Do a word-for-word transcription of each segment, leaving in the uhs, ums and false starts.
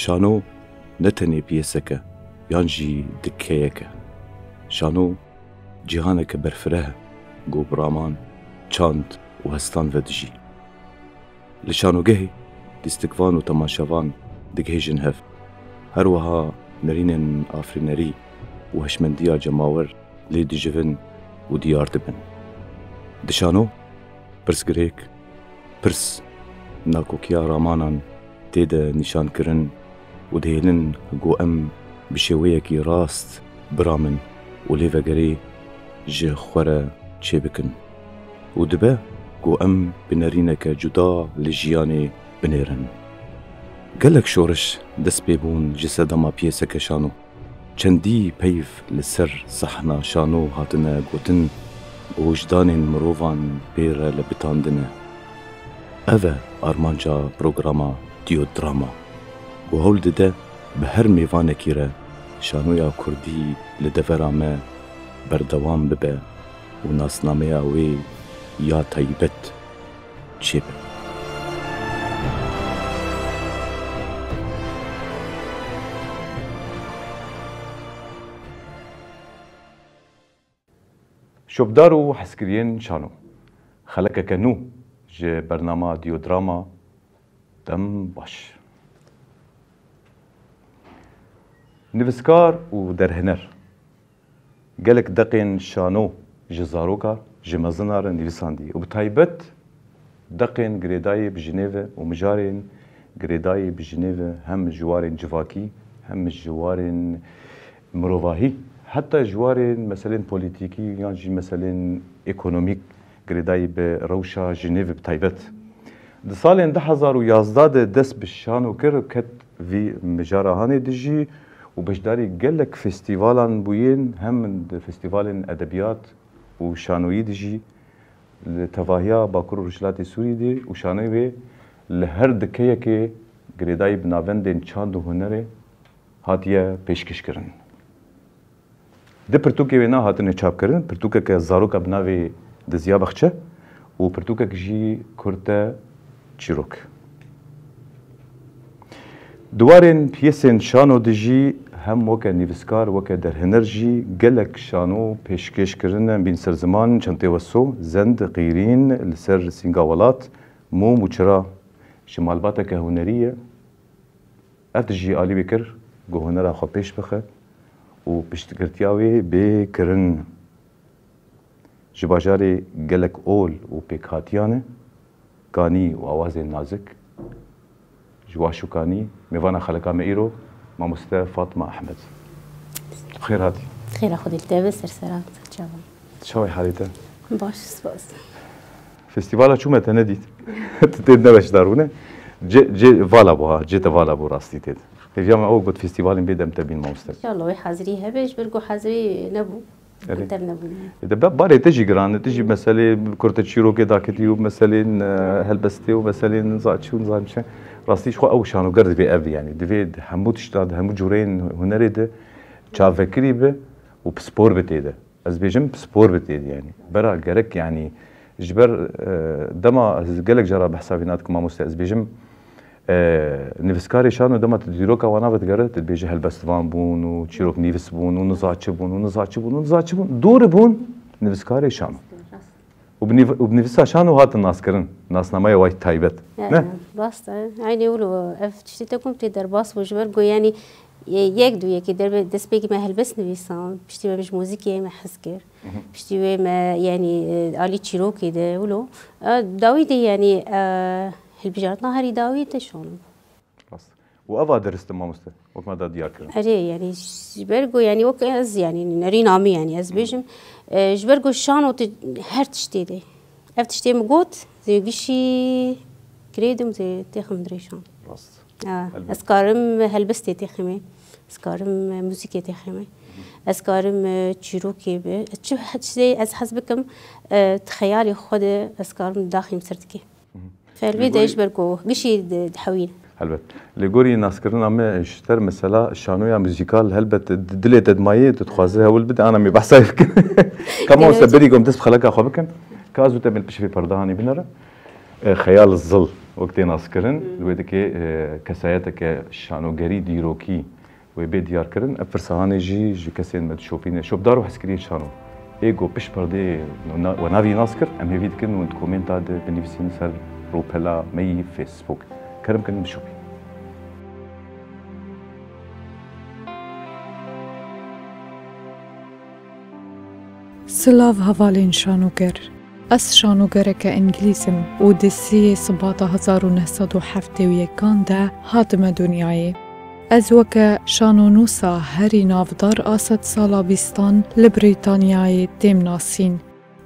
Şano ne tenê piyesek e yan jî dikeyek e. Şano cîhaneke berfireh e ku bi raman, çand û hestan ve dijî. Li şanogehê lîstikvan û temaşevan digihêjin hev. Her wiha nerînên afirînerî û hişmendiya cemawer lê dijivin û diyar dibin. Di şano pirsgirêk, pirs, nakokiya ramanan tê de nîşankirin û dihêlin ku em bi şêweyekî rast biramin û lêvegerê ji xwe re çêbikin û dibe ku em bi nerîneke cuda li jiyanê binêrin. Gelek şoriş dest pê bûn ji sedema piyeseke şano. Çendî peyv li ser sehna şano hatine gotin û wijdanên mirovan pê re lebitandine. Ev e armanca programa Diyodrama, ku hewl dide bi her mêvanekî re şanoya kurdî li devera me berdewam bibe û nasnameya wê ya taybet çêbe. Şopdar û hezkiriyên şano. Xelekeke nû ji bernama Diyodrama, dem baş. Nivîskar û derhêner. Gelek deqên şano ji zaroka, ji mezina re nivîsandî û bi taybet deqên girêdayî bi jinê ve û mijarên girêdayî bi jinê ve hem ji warên civakî hem ji warên mirovahî, heta ji warên meselên polîtîkî yan jî meselên ekonomîk girêdayî bi rewşa jinê ve bi taybet. Di salên du hezar û yazdeh de dest bi şano kir û ket vî mijara hanê dijî û beşdarî gelek festîvalan bûyên, hem di festîvalên edebiyat û şanoyî dijî li tevahiya Bakur û Rojhilatê Sûrî de û şanoyê wê li her dikeyekê girêdayî bi navendên çand û hunerê hatiye pêşkêşkirin. Di pirtûkê wêna hatine çapkirin, pirtûkeke zaroka bi navê Diziya Baxçe û pirtûkek jî Kurte Çîrok. Di warên piyesên şano de jî hem weke nivîskar, weke derhêner jî gelek şano pêşkêş kirine, Bîn Ser Ziman, Çentê Weso, Zend, Qîrîn, Li Ser Sînga Welat, Mûm û Çira ji malbateke hunerî ye. Ev tişt jî alî wê kir ku hunera xwe pêş bixe û piştgirtiya wê bê kirin. Ji bajarê gelek ol û pêkhatiyan e, kanî û awazên nazik. Ji Waşû Kanî, mêvana xeleka me îro, mamoste Fatma Ehmed. Xêr hatî. Xêra Xwedê li te be, ser sera, çawa? Çawa ye halê te? Baş, spas. Festîvala çûme te nedît. Tu tê de beşdar bûne. Cê, cê vala bû ha, cê te vala bû rastî tê de. Hêviya me ew got festîvalên bê dem te bîn mamoste. Înşallah wê hazirî hebe, ji ber ku hazirî nebû. Erê. Tev nebûne. E de be-, barê te jî giran e, tu jî meselê kurte çîrokê daketî û meselên, e, helbestê û meselên niza çi û niza çi. Rastî ji xwe ew şanoger divê ev yanî. Divê di hemû tişta, di hemû cûreyên hunerê de çavekirî be û pispor be tê de. Ez dibêjim pispor be tê de yanî. Bera gerek yanî ji ber, e, dema ez gelek cara behsa vîna dikim mamoste, ez dibêjim, e, nivîskarê şano dema tu dîroka wana vedigere, tu dibêjî helbestvan bûn û çîroknivîs bûn û niza çi bûn û niza çi bûn û niza çi bûn. Dûr bûn nivîskarê şano. Rast. Û bi nîv-, û bi nivîsa şano hatin naskirin. Nasnameya wê taybet. Ya, ne? Ya, rast e. Eynî wilo ev tiştê te kum tê derbas bû ji ber ku yanî, e, yek du yekê derbe destpêkî me helbest nivîsan, piştî me ji muzîkê me hez kir. Hı hı. Piştî wê me, yanî, e, alî çîrokê de wilo. E, dawî de, yanî, e, hilbijartina herî dawî te şano. Rast. Û ev a dirist e mamoste, wek me da diyar kirin. Erê, yanî, ji ber ku, yanî, wek ez, yanî, nerîna min, yanî, ez bêjim, e, ji ber ku şano tu her tiştê de. Ev tiştê min got, zê gişî girêdim, zê têxim dirêşan. Rast. Ha, Elbet. Ez karim helbestê têximê, ez karim muzîkê têximê, ez karim, e, çîrokê bi, çi tiştê ez hez bikim, e, di xeyalê xwe de ez karim daxim ser dikê. Felvê de ji ber ku gişî di-, dihewîn. Helbet. Lê gorî naskirina me ji ter mesela şanoya muzîkal helbet di dilê te dimayê, tu dixwaze hewl bide, ana me behsa bikin. Ka mamoste berî ku em dest bi xeleka xwe bikin, ka ez û te bên pişt vê perdehanê binere. E, Xeyal Zil wek tê naskirin, li wê dikê, e, kesayeteke şanogerî, dîrokî wê bê diyarkirin. Ev pirsa hanê jî ji kesên me dişopîne. Şopdar û hezkiriyên şano. Ê ku pişt perdeyê na-, we navî nas kir, em hêvî dikin hûn di komenta de binivîsîn ser rûpela me yî Facebook. Kerem kin bişopîn. Silav hevalên şanoger. Ez şanogereke îngilîz im û di siyê Sibata hezar û neh sed û heftê û yekan de hatime dinyayê. Ez weke şanonûsa herî navdar a sedsala bîstan li Brîtanyayê têm nasîn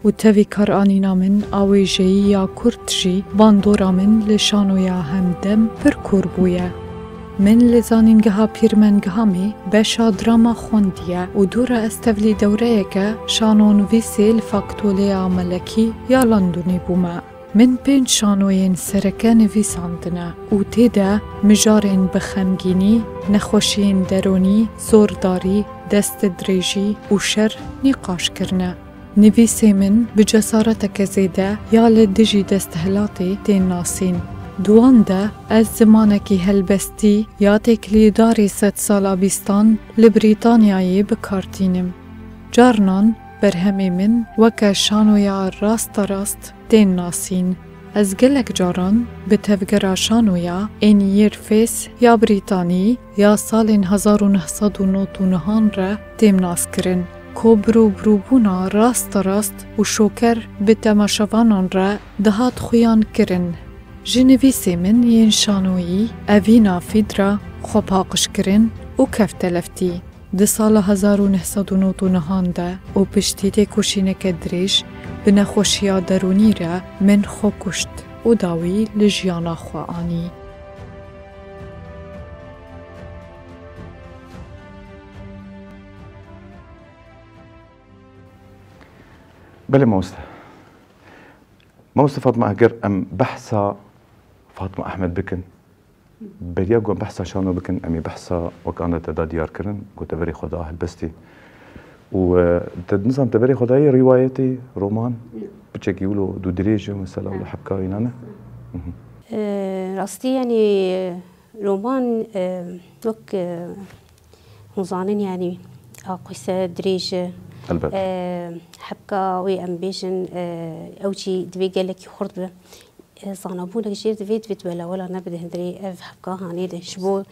û tevî karanîna min a wêjeyî ya kurt jî bandora min li şanoya Hemdem pir kûr bûye. Min li Zanîngeha Pîrmengihamê beşa drama xwendiye û dû re ez tevlî dewreyeke şanonivîsê li Faktolêya Melekî ya Londonê bûme. Min pênc şanoyên sereke nivîsandine û tê de mijarên bi xemgînî, nexweşiyên deronî, zordarî, destdirêjî û şer nîqaş kirine. Nivîsê min bi cesareteke zêde ya li dijî desthilatê tên nasîn. Di wan de ez zimanekî helbestî ya têkilîdarê sedsala bîstan li Brîtanyayê bi kar tînim. Carnan berhemê min weke şanoya rasterast tên nasîn. Ez gelek caran bi tevgera şanoya In Your Face ya Brîtanî ya salên hezar û neh sed û nod û nehan re têm naskirin. Ku birûbirûbûna rasterast û şoker bi temaşevanan re dihat xuyan kirin. Ji nivîsê min yên şanoyî Evîna Fîdra xwe paqij kirin û kefte leftî. Di sala hezar û neh sed û nod û nehan de û piştî têkoşîneke dirêj bi nexweşiya derûnî re min xwe kuşt û dawî li jiyana xwe anî. Belê mamoste. Mamoste Fatma, eger em behsa Fatma Ehmed bikin, beriya ku em behsa şano bikin, em ê behsa wek ane te da diyar kirin, ku te berê xwe da helbestê. Û, e, te nizam te berê xwe dayê rîwayetê, roman, piçekî wilo dû dirêj e, mesela wilo hebka wî nane? Mhm. E, rastî, yanî, roman, e, wek, e, hûn zanin, yanî, a qîse dirêj e. Elbet. E, hebka wê em bêjin, e, ew jî divê gelekî xurt be. E, zanabûnek jê divê, divê tu welawela nebide hundirê ev hebka hanê de. Ji bo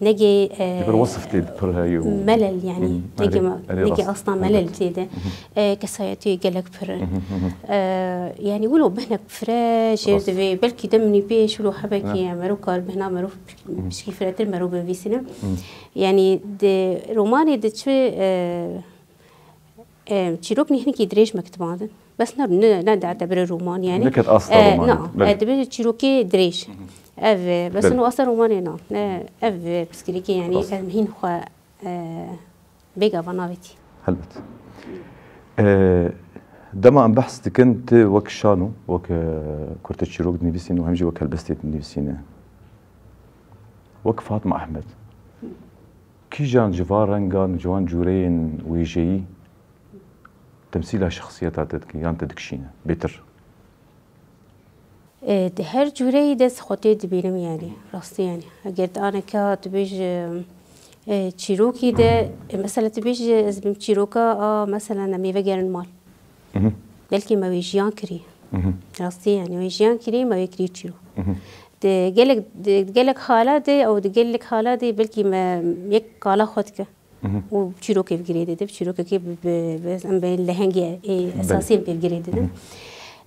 negê, e, Ji ber wesif tê di pir heye û melel, yanî, Hmm, negê erê, ma-, erê negê rast. Asta Elbet. Melel tê de. Mhm. E, kesayetê gelek pir in. Mhm, mhm. E, yanî wilo bihnek fire jê Rast. Divê. Belkî demî pêş wilo hebekî Ne. Mero kar bihna mero Mhm. pişkî firetir mero bivîsîne. Mhm. Yanî di romanê de çi, e, Em, çîrok nî hinekî dirêj me kitibandin. Bes ne, ne, ne derdebire roman, yanî. Neket asta E, romanê, na, belê. E, dibe çîrokê dirêj. Ev, e, bes Belê. No asta romanê na. Ne, ev, e, pirsgirêkê, yanî, Rast. Em hîn xwe, e, bêgava navêtî. Helbet. E, dema em behs dikin, tu wek şano, wek, e, kurte çîrok dinivîsîne û hem jî wek helbestê dinivîsîne. Wek Fatma Ehmed. Kîjan ji van rengan, ji van cûreyên wêjeyî temsîla şexsiyeta te dike yan te dikişîne bêtir? E, di her cûreyî de ez xwe tê dibînim, yanî, rastî, yanî. Eger tu aneka tu bêjî, e, çîrokî de, e, mesela tu bêjî ez bim çîroka a, mesela, em ê vegerin mal. Mhm. Belkî me wê jiyan kirî. Mhm. Rastî, yanî, wê jiyan kirî, me wê kirî çîrok. Mhm. Di gelek, di gelek hala de, ew di gelek hala de belkî me yek qala xwe dike. Mhm. Û çîrokê bi girêdê de, çîrokekê bi, bi, bi, em bê lehengê ê Belê. Esasî em pê bi girêdê de. Mhm.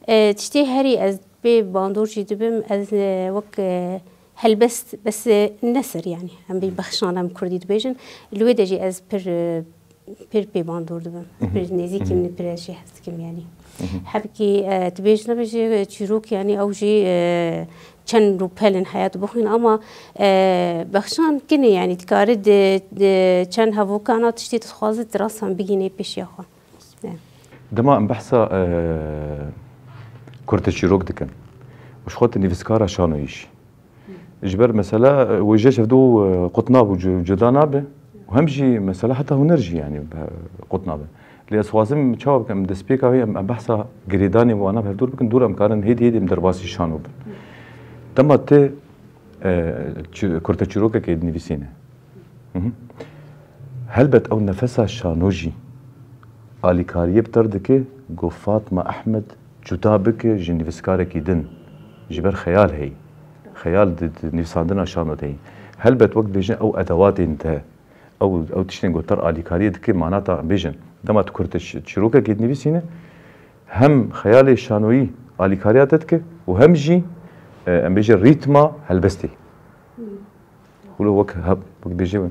E, tiştê herî ez pê bandor jî dibim, ez, e, wek, e, helbest, bes, e, nesir, yanî. Em bê bexşan em kurdî dibêjin. Li wê de jî ez pir, e, pir pê bandor dibim. Mhm. Pir nêzîkî Mhm. min, pir ez jê hez dikim, yanî. Mhm. Hebkî, e, tu bêj nebêjî, e, çîrok, yanî, ew jî, e, çend rûpel in heya tu bixwîn, ama, e, bexşan kinê, yanî, dikare di, di çend hevokana tiştê tu dixwaze, tu rasan bigînê pêşiya xwe. E. Dema em behsa, e, kurte çîrok dikin, û ji xwe tu nivîskara şanoyî jî. Ji ber mesela, e, wêje ji hevdu, e, qut nabû, cu-, cuda nabe. Û hem jî mesela heta huner jî, yanî, be-, qut nabe. Lê ez xwazim çawa bikim, em destpêka wê em, em behsa girêdanê wana bi hevdûr bikin, dûr em karin hêdî hêdî em derbasî şano bin. Dema tu, e, çi-, kurteçîrokekê dinivîsîne. Hı hı. Helbet ew nefesa şano jî alîkariyê bi te re dike, ku Fatma Ehmed cuda bike ji nivîskarekî din. Ji ber xeyal heyî. Xeyal di, di nivîsandina şano de heyî. Helbet wek dibêjin ew edewatên te, ew, ew tiştên ku te re alîkariyê dike, mana ta em bêjin. Dema tu kurteçîrokekê dinivîsîne, hem xeyalê şanoyî alîkariya te dike û hem jî, e, em bêjin rîtma helbestê. Wilo wek heb-, wek bêje,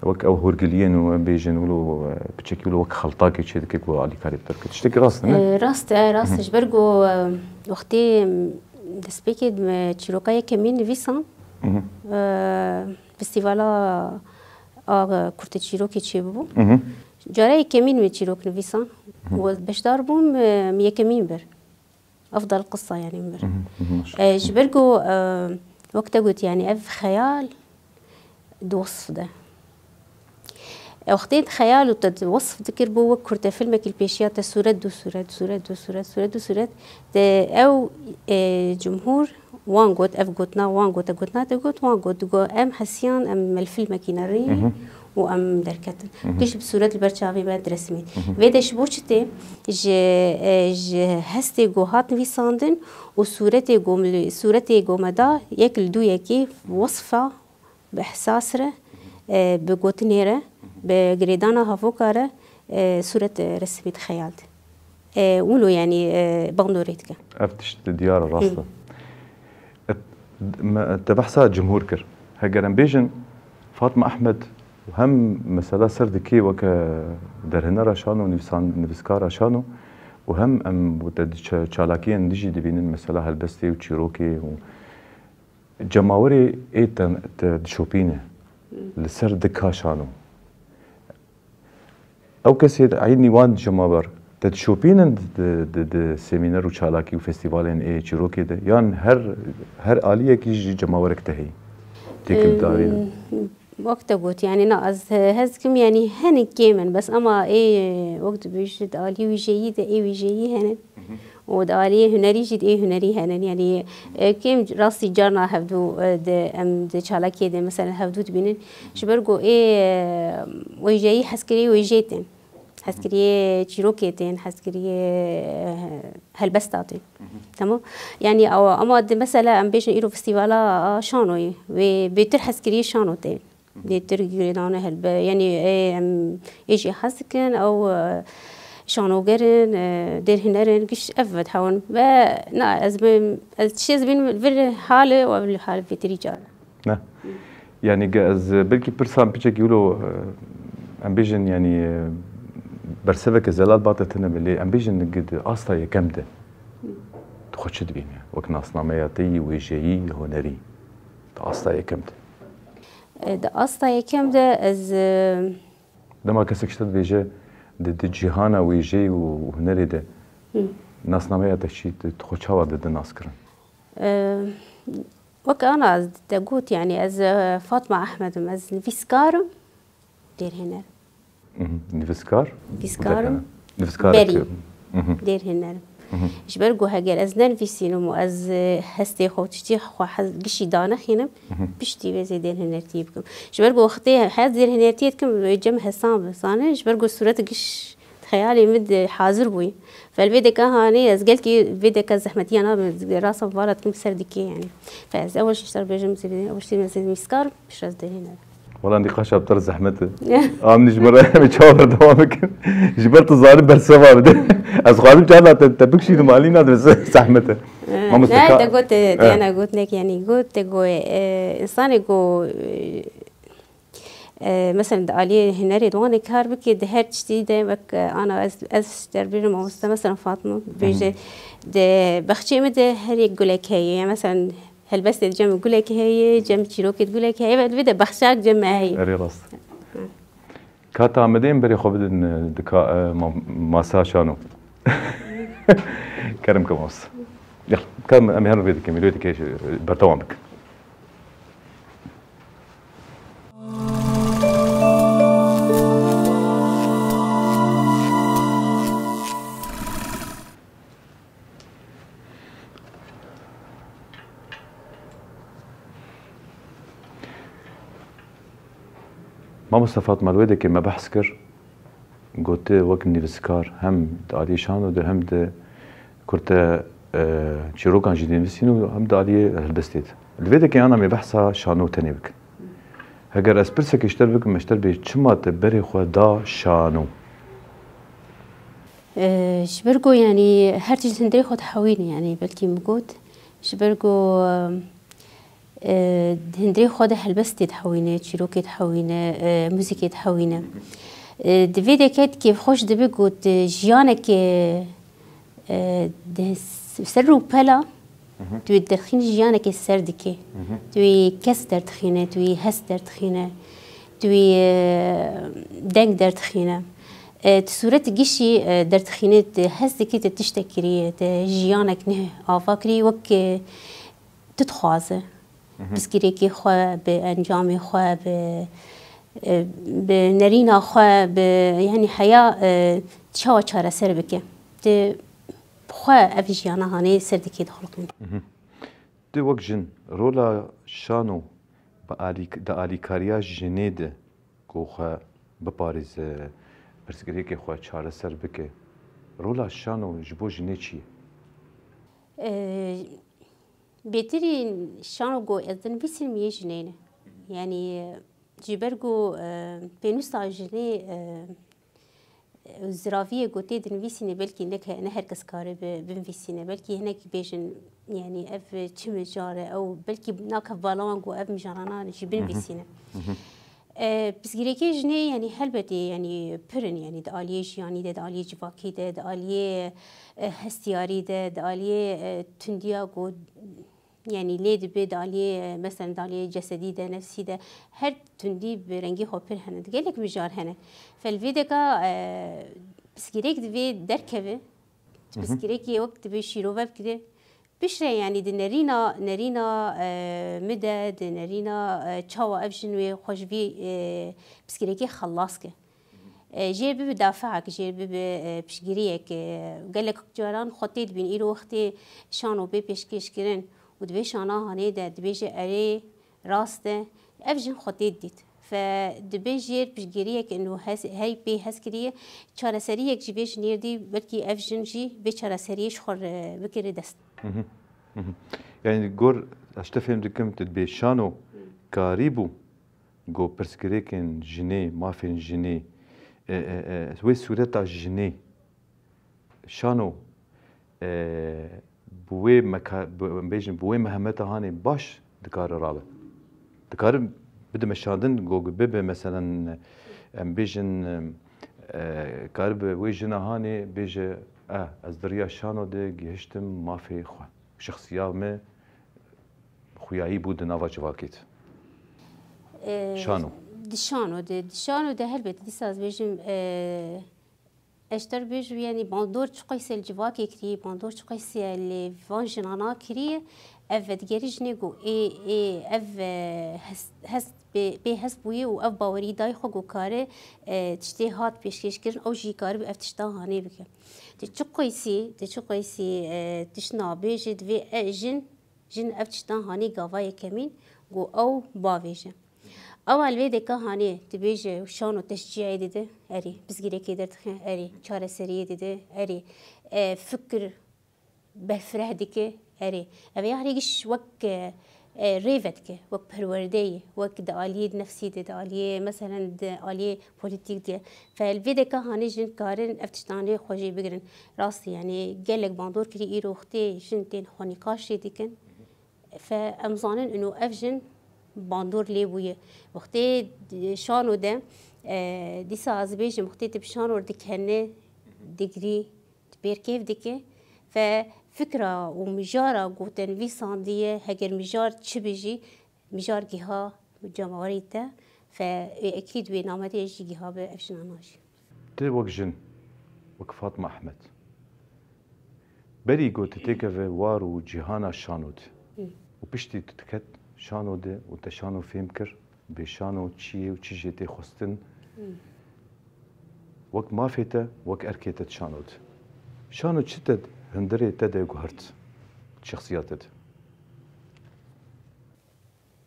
wek ew hûrgiliyên û em bêjin, wilo, e, piçekî wilo wek xeltakê çê dike ku alîkarî bi te re dike. Tiştekî rast e, ne? E, rast e, rast e. Hı hı. Ji ber ku, e, wextê, em, destpêkê me çîroka yekemîn nivîsan, Hı hı. e, festîvala a kurteçîrokê çêbûbû. Hı hı. Cara yekemîn me çîrok nivîsan. Hı hı. Û beşdar bûm, e, em yekemîn bir. Efdal qisa, yanî, min bir. Mhm, mhm, maşallah. E, ji ber ku, e, wek te got, yanî, ev xeyal di wesf de. E, wextê xeyal û te di wesf dikir, bû wek kurtefilmekî li pêşiya te, sûret dû sûret, sûret dû sûret, sûret dû sûret. De ew, e, cumhur wan got, ev gotina wan got, ev gotina te got, wan got, digot, em hesiyan, em li filmekî ne rê. Mhm. Û em derketin. Mhm. Giş bi sûret li ber çavê me diresimî. Mhm. Vê de ji bo çi tê? Ji, e, ji hestê ku hat nivîsandin û sûretê ku min li, sûretê ku me da, yek li dû yekê wesfa bi ihsas re, e, bi gotinê re, bi girêdana havoka re, e, sûret, e, resimî di xeyal de. E, wilo, yanî, e, bandorê dike. Ev tişt diyar e, rast e. Hı. Et-, me, te behsa cumhur kir. Heger em bêjin, Fatma Ehmed hem mesela ser dikê weke derhinera şano, nivîsan-, nivîskara şano û hem em te di ça-, çalakiyên dijî dibînin, mesela helbestê û çîrokê û cemawerê ê te, te dişopîne li ser dika şano. Ew kesê eynî wan cemawer te dişopînin di, di, di semîner û çalakî û festîvalên ê çîrokê de? Yan her, her aliyekî ji cemawerek te heyî? Têkildarî ne? Em, wek te got, yanî na, ez hez dikim, yanî hinek kêm in, bes ema ê, wek dibêjin, di aliyê wêjeyî de ê wêjeyî hene. Hı hı. Û di aliyê hunerî jî, di ê hunerî hene. Yanî, e, kêm rastî carna hevdû, e, di, em di çalakiyê de, mesela, hevdû dibînin. Ji ber ku ê, e, wêjeyî hezkiriyê wêjeyê tên. Hezkiriyê çîrokê tên, hezkiriyê, e, helbesta tên. Hı hı. Tamam? Yanî, awa, ama di, mesela, em bêjin îro festîvala a şanoyê, wê bêtir hezkiriyê şano tên. Dê tir girêdane helbe, yanî, ê, em, ê jî hez dikin, ew, e, şanoger in, e, dêrhiner in, giş ev vedhewin. Ve na, ez bim, ez tiştê ez bînim vir hali û ev li hal vêtirî car. Ne. Yanî ge ez belkî pirsan piçekî wilo, e, em bêjin, yanî, e, berseveke zelal bate tine be, lê em bêjin ge di asta yekem de tu xwe çi dibîne? Wek nasnameya te yî wêjeyî, hunerî. Di asta yekem de. E, di asta yekem de ez, e, Dema kesek ji te dibêje, di, di cîhana wêjeyê û hunerê de Hı. nasnameya te çi, tu, tu xwe çawa didî naskirin? E, wek ana ez te got, yanî ez, e, Fatma Ehmed im, ez nivîskar im, dêrhêner. Mhm. Nivîskar? Nivîskar im. Derhêner. Nivîskarek. Berî. Mhm. Dêrhêner im. Mhm. Ji ber ku heger ez nenivîsînim û ez, e, hestê xwe, tiştê xwe hez, gişî danexînim, Mhm. piştî vê zê dêrhênertiyê bikim. Ji ber ku wextê hez dêrhênertiyê dikim, cem hesan bi, zanî, ji ber ku sûret giş xeyalê min de hazir bûyî. Fel vê deka hanê, ez gelkî vê deka zehmetiya nabim, rasa vala dikim ser dikê, yanî. Fe ez ewil şiştar bêjim, zê, ewil şiştar bêjim, zê nivîskar im, piştre ez dêrhêner im. Wela nîqaşa bi te re zehmet e. Em nî ji ber em ê çawa berdewam bikin? Ji ber tu zanî bersiva bide. Ez xwadim carna te, te bikişînim alî, na, dibê zehmet e. Eh, Mamoste ne, ka-, te got, te, te Eh. yana got nek, yanî got, te got, e, insanê ku, e, e, mesela di aliyê hunerê de wan ê kar bike, di her tiştî de wek, e, ana ez, ez derbêjim mamoste, mesela Fatma, Hı hı. bêje, di bexçê min de her yek gulek heye. Ya mesela helbestê cem gulekê heye, cem çîrokê gulekê heye, ve divê de bexçak cem me heye. Erê rast. Hı. Kata Amedê em berê xwe bidin, e, dika, e, ma-, masa şano. Kerem ke mas. Gel, kerem em herin vê dikin, vê dikin, e, berdewam bikin. Mamoste Fatma, li wê dekê me behs kir, got, tu wek nivîskar hem di aliyê şano de hem di kurte, e, çîrokan jî dinivîsîn û hem di aliyê helbestê de. Li vê dekê ana me behsa şano tenê bikin. Heger ez pirsekê ji te re bikim, ez ji te re bê çima te berê xwe da şano? E, ji ber ku, yanî, her tişt hundirê xwe dihewîne, yanî, belkî min got, ji ber ku, e, di hundirê xwe de helbestê dihewîne, çîrokê dihewîne, e, muzîkê dihewîne. E, di vê de ket kêfxweş dibe ku tu jiyanekê, e, di s-, ser rûpela, tu yê derxînî jiyanekê ser dikê. Tu yê kes derdixîne, tu yê hest derdixîne, tu yê, e, deng derdixîne. E, tu sûret gişî, e, derdixîne, tu hest dikî, tu tiştek kiriye, tu jiyanek neh ava kirî, wek, e, tu dixwaze. Pirsgirêkê xwe, bi encamê xwe, bi, e, bi nerîna xwe, bi, yanî heya, e, çawa çareser bike. Tu xwe ev jiyana hanê ser dikê dixulqîne. Tu wek jin, rola şano bi alîk-, di alîkariya jinê de ku xwe biparêze, pirsgirêkê xwe çareser bike, rola şano ji bo jinê çi ye? E, bêtirî şano ku ez dinivîsim yê jinê ne. Yanî, ji ber ku, e, pênûsa jinê, e, ziraviyê ku tê dinivîsîne, belkî ne ke-, ne her kes kare bi-, binivîsîne. Belkî hinek bêjin, yanî ev çi mijar e, ew belkî nake bala wan ku ev mijarana jî binivîsîne. E, pirsgirêkê jinê, yanî helbetê, yanî pir in, yanî di aliyê jiyanî de, di aliyê civakî de, di aliyê, e, hestiyarî de, di aliyê, e, tundiya ku, yanî lê dibe di aliyê, e, meselen di aliyê cesedî de, nefsî de, her tundî bi rengî xwe pir hene. Di gelek mijar hene. Fe li vê deka, e, pirsgirêk divê derkeve. Pirsgirêkê wek divê şîrove bikire. Piştre, yanî di nerîna, nerîna, e, min de, di nerîna, e, çawa ev jin wê xwe ji vî, e, pirsgirêkê xelas ke. E, jê bibe dafeek, jê bibe, e, piştgiriyek, e, gelek caran xwe tê dibîn. Îro wextê şano bê pêşkêşkirin û di vê şana hanê de dibêje erê, rast e, ev jin xwe tê didît. Fe dibe jêr piştgiriyek û hes-, hey pê hez kiriye, çareseriyek ji vê jinê dî, belkî ev jin jî vê çareseriyê ji xwe re bikire dest. Mhm. Mhm. Yani gor, ez te fêm dikim, tu dibê şano karî bû, go pirsgirêkên jinê, mafên jinê, e, e, e, wê sûreta jinê, şano, e, bi wê meka-, bi, em bêjin, bi wê mehemeta hanê baş dikare rabe. Dikare bide meşandin, go bibe, meselen, em bêjin, e, karibe wê jina hanê bêje, e, ez di riya şano de gihiştim mafê xwe. Şexsiya me xuyayî bû di nava civakê de. E, şano. Di şano de, di şano de helbet dîsa ez bêjim, e, ez ji te re bêjim, yanî bandor çiqasî li civakê kiriye, bandor çiqasî li van jinana kiriye, ev vedigerî jinê ku ê, ê, ev, e, hest, hest pê, pê hest bûye û ev bawerî dayê xwe ku kare, e, tiştê hat pêşkêşkirin, ew jî karibe ev tişta hanê bike. Tu çiqasî, tu çiqasî, e, tişt nabêje, divê, e, jin, jin ev tiştan hanê gava yekemîn ku ew bavêje. Ewa li vê deka hanê dibêje şano teşciyayê dide, erê, pirsgirêkê derdixe, erê, çareseriyê dide, erê, e, fikir berfireh dike, erê. Ev ya herî giş wek, e, e, rê vedike, wek perwerdeyê, wek di aliyê nefsî de, di aliyê, meselen, di aliyê polîtîk de. Fe li vê deka hanê jin karin ev tiştanê xwe jê bigirin. Rastî, yanî gelek bandor kirî, îro wextê jin tên xwe nîqaş jê dikin. Fe em zanin ino ev jin bandor lê bûye. Wextê şano de, e, dîsa ez bêjim, wextê tu bi şano re dikene, digrî, tu pêrkêf dike. Fe fikra û mijara ku te nivîsandiye, heger mijar çi be jî, mijar giha cemawerî te. Fe ê ekîd wê namedê jî giha be ev jina najî. Tu wek jin, wek Fatma Ehmed, berî ku tu têkeve war û cîhana şano de û piştî tu diket şano de û te şano fêm kir, bê şano çi ye û çi jê tê xwestin, wek mafê te, wek erkê te di şano de. Şano çi te di hundirê te de guhert, şexsiya te de?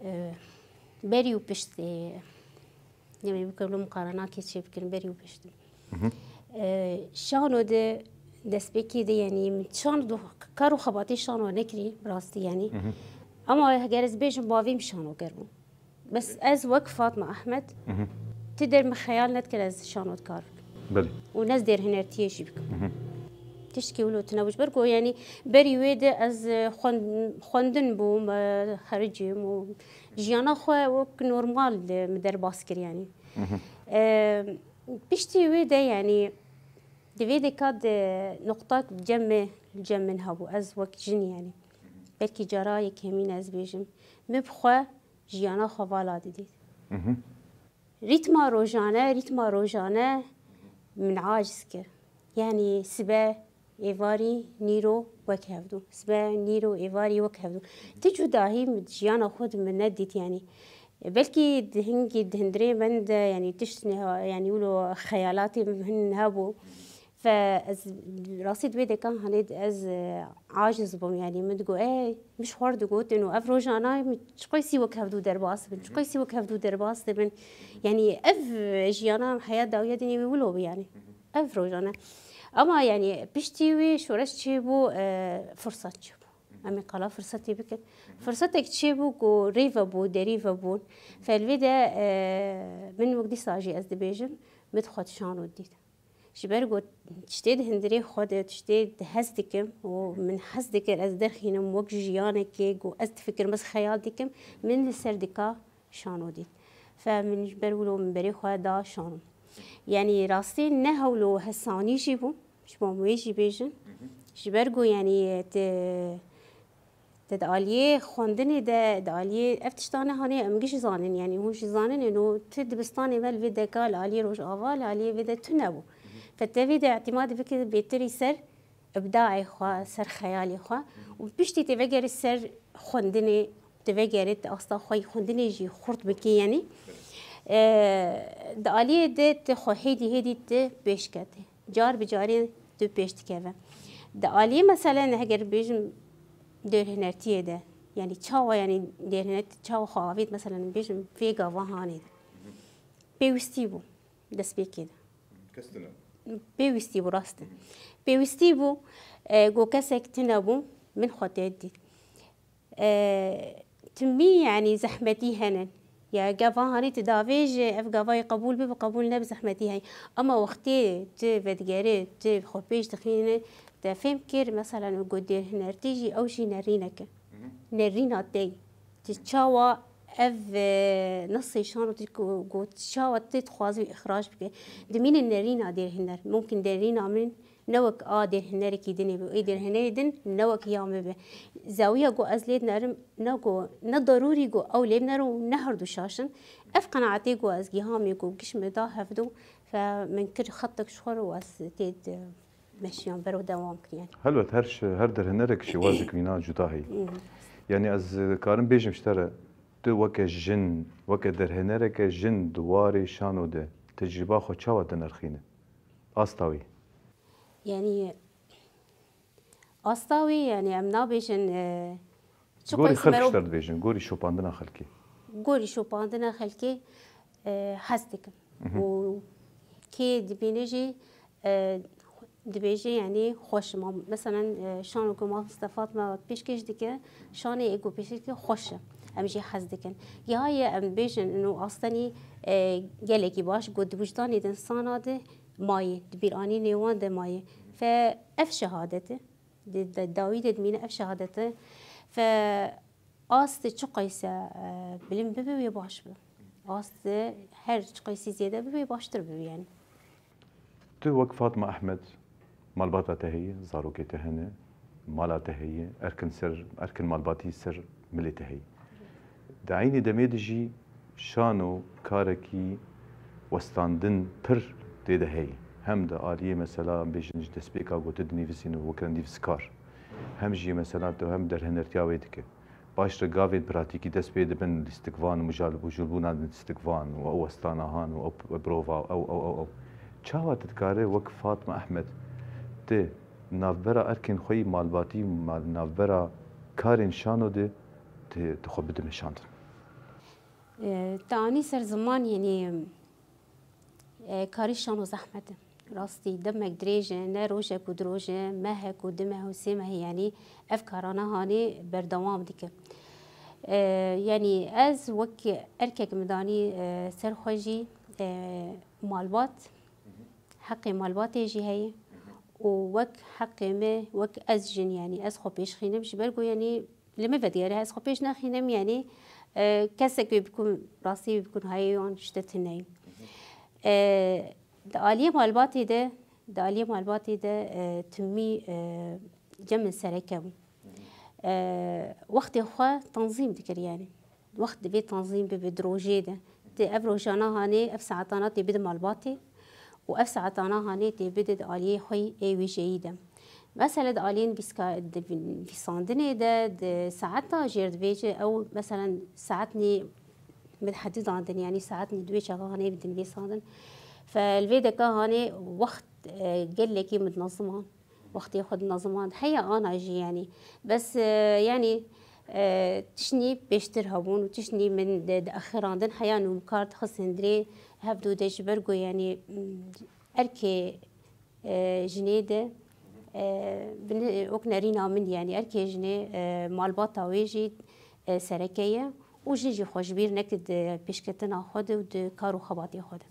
E, berî û piştê Demê bike wilo muqarenakê çê bikin, berî û piştî. E, şano de destpêkê de, yanî min şano de kar û xebatê şano nekirî, bi rastî yanî. Ama heger ez bêjim, bavê min şanoger bû. Bes ez wek Fatma Ahmed, ti der min xeyal nedikir ez şano dikar bikim. Belê. Û ne ez dêrhinertiyê jî bikim. Tiştkî wilo tune bû. Ji ber ku, yanî, berî wê de ez, e, xwend-, xwendin bûm, e, xericîm û jiyana xwe wek normal, e, min derbas kir, yanî. E, piştî wê de, yanî, di vê deka de nuqtak cem me, cem min hebû. Ez wek jin, yanî. Belkî cara yekemîn ez bêjim. Min bi xwe jiyana xwe vala didît. Rîtma rojane, rîtma rojane min aciz kir. Yanî sibe, êvarî, nîro wek hevdû. Sibe, nîro, êvarî wek hevdû. Ti cudahî min jiyana xwe di min nedît, yanî. Belkî di hingî, di hundirê min de, yanî tişt niha, yanî wilo xeyalatê min hebû. Fe ez rastî di wê dekan hanê ez, e, aciz bûm, yanî min digot, ey, min ji xwe re digotin û ev rojana min çiqasî wek hevdû derbas dibin, çiqasî wek hevdû derbas dibin. Yanî ev jiyana heya dawiya dinê wî wilo bû, yanî ev rojane. Ama, yanî, piştî wî şoreş çêbû, e, firsat çêbû. Em ê qala firsetê bikin. Firsetek çêbû ku rê vebû, derî vebûn. Fe li vê de, e, min wek dîsa jî ez dibêjim, min xwe di şano dît. Ji ber ku tiştê di hundirê xwe de, tiştê di hez dikim û min hez dikir ez derxînim wek jiyanekê ku ez difikirim, ez xeyal dikim, min li ser dika şano dît. Fe min ji ber wilo min berê xwe da şano. Yanî rastî ne hewlo hesanî jî bû, ji bo em wê jî bêjin. Ji ber ku, yanî, te, te di aliyê xwendinê de, di aliyê ev tiştane hanê em giş zanin, yanî hûn jî zanin û ti dibistanê me li vê deka li aliyê Rojava, li aliyê vê de tune bû. Fe te vê de îtîmadê bike bêtirî ser îbdaê xwe, ser xeyalê xwe û piştî tê vegerî ser xwendinê, tê vegerî di asta xwe yî xwendinê jî xurt bikî, yanî. E, di aliyê de ti xwe hêdî hêdî ti pêş ketî. Car bi carê tu pêş dikeve. Di aliyê meselen heger bêjim dêrhinertiyê de, yanî çawa, yanî dêrhinert çawa xwe avêt, meselen bêjim vê gava hanê de. Pêwîstî bû destpêkê de. Kes tune. Pêwîstî bû, rast e. Pêwîstî bû, e, ku kesek tune bû, min xwe tê dît. E, timî, yanî zehmetî hene. Ya gava hanî tu davêje, ev gavayê qebûl bibe, qebûl nebe, zehmetî heye. Ama wextê tu vedigerî, tu xwe pêş dixîne, te fêm kir, meselen, ku dêrhinertî jî ew jî nerînek e. Nerîna te ye. Tu çawa ev, e, nesê şano tu ku, ku çawa tu dixwazî wî îxrac bike. Dimîne nerîna dêrhiner. Mumkin derîna min ne wek a dêrhinerekî dinê be, ê dêrhinerê din ne wek ya min be. Zawiya ku ez lê dinerim ne ku, ne derûrî ku ew lê binere û ne herdu şaş in. Ev qenaetê ku ez gihamê ku giş me da hevdû, fe min kir xetek ji xwe re û ez tê di meşiyan bero dewam kiriye. Helbet her şi-, her derhinerek şêwazek wîna cuda heye. Yanî ez karim bêjim ji te re, tu weke jin, weke derhinereke jin di warê şano de tecrîba xwe çawa dinirxîne? Asta wî? Yanî asta wî, yanî em nabêjin, e, çi Gorî qeys xelk mero- ji te dibêjin, gorî şopandina xelkê. Gorî şopandina xelkê, e, hez dikim. Û kê dibîne jî, e, dibêje, yanî xweş im. Meselen, e, şano ku Mamoste Fatma pêşkêş dike, şanê ê ku pêşkêş dike xweş e. Em jî hez dikin. Ya ye em bêjin, ino astenî, e, gelekî baş, ku di wijdanê de insana de mayê, di bîranînê wan de mayê. Fe ev şehadet e. Di, di dawî de dimîne ev şehadet e. Fe ast çi qeyse, e, bilind bibe wê baş be. Ast her çi qeysî zêde bibe wê baştir bibe yanî. Tu wek Fatma Ehmed, malbata te heye, zarokê te hene, mala te heye, erkin ser, erkin malbatî ser milê te heye. Di eynî demê de jî şano karekî westandin pir tê de heye. Hem di aliyê mesela bêjin ji destpêka ku tu dinivîsîn û weke nivîskar. Hem jî mesela tu hem derhinertiya wê dike. Paştre gavên pratîkî dest pê dibin lîstikvan û mijal û jûlbûna lîstikvan û ew westana han û ew prova û ew, ew, ew, ew. Çawa tu dikare wek Fatma Ehmed tu navbera erkên xwe yî malbatî, mal-, navbera karên şano de tu, tu xwe bide meşandin? E, te anî ser ziman, yanî E, karî şano zehmet e. Rastî demek dirêj e, ne rojek û du roj e, mehek û du meh û sê meh, yanî ev karana hanê berdewam dike. E, yanî ez wek erkek min danî, e, ser xwe jî, e, malbat, heqê malbatê jî heye û wek heqê me, wek ez jin, yanî ez xwe pêşxînim, ji ber ku yanî li min vedigere ez xwe pêş nexînim, yanî, e, kesek wê bikum, rastî wê bikum hayê wan ji te tune ye. E, di aliyê malbatê de, di aliyê malbatê de, e, timî, e, cem min sereke bû. E, wextê xwe tanzîm dikir, yanî. Wext divê tanzîm bibe di rojê de. Tê ev rojana hanê, ev saetana tê bide malbatê û ev saetana hanê tê bide di aliyê xwe yê wêjeyî de. Mesela di aliyên nivîska-, di nivîsandinê de, di saeta jêr divêje ew, mesela saet nî min hedî dandin, yanî saet nî di wê çaxa hanê bidin nivîsandin. Fe li vê deka hanê wext, e, gelekî min dinezima. Wextê xwe dinezimand. Heya ana jî, yanî. Bes, e, yanî, e, tiştnî pêştir hebûn û tiştnî min di, diexirandin. Heya nû min kar dixistin dirê hevdû de ji ber ku, yanî, m, erkê, e, jinê de, e, bin-, wek nerîna min, yanî erkê jinê, e, malbata wê jî, e, sereke ye û jin jî xwe ji bîr neke di pêşketina xwe de û di kar û xebatê xwe de.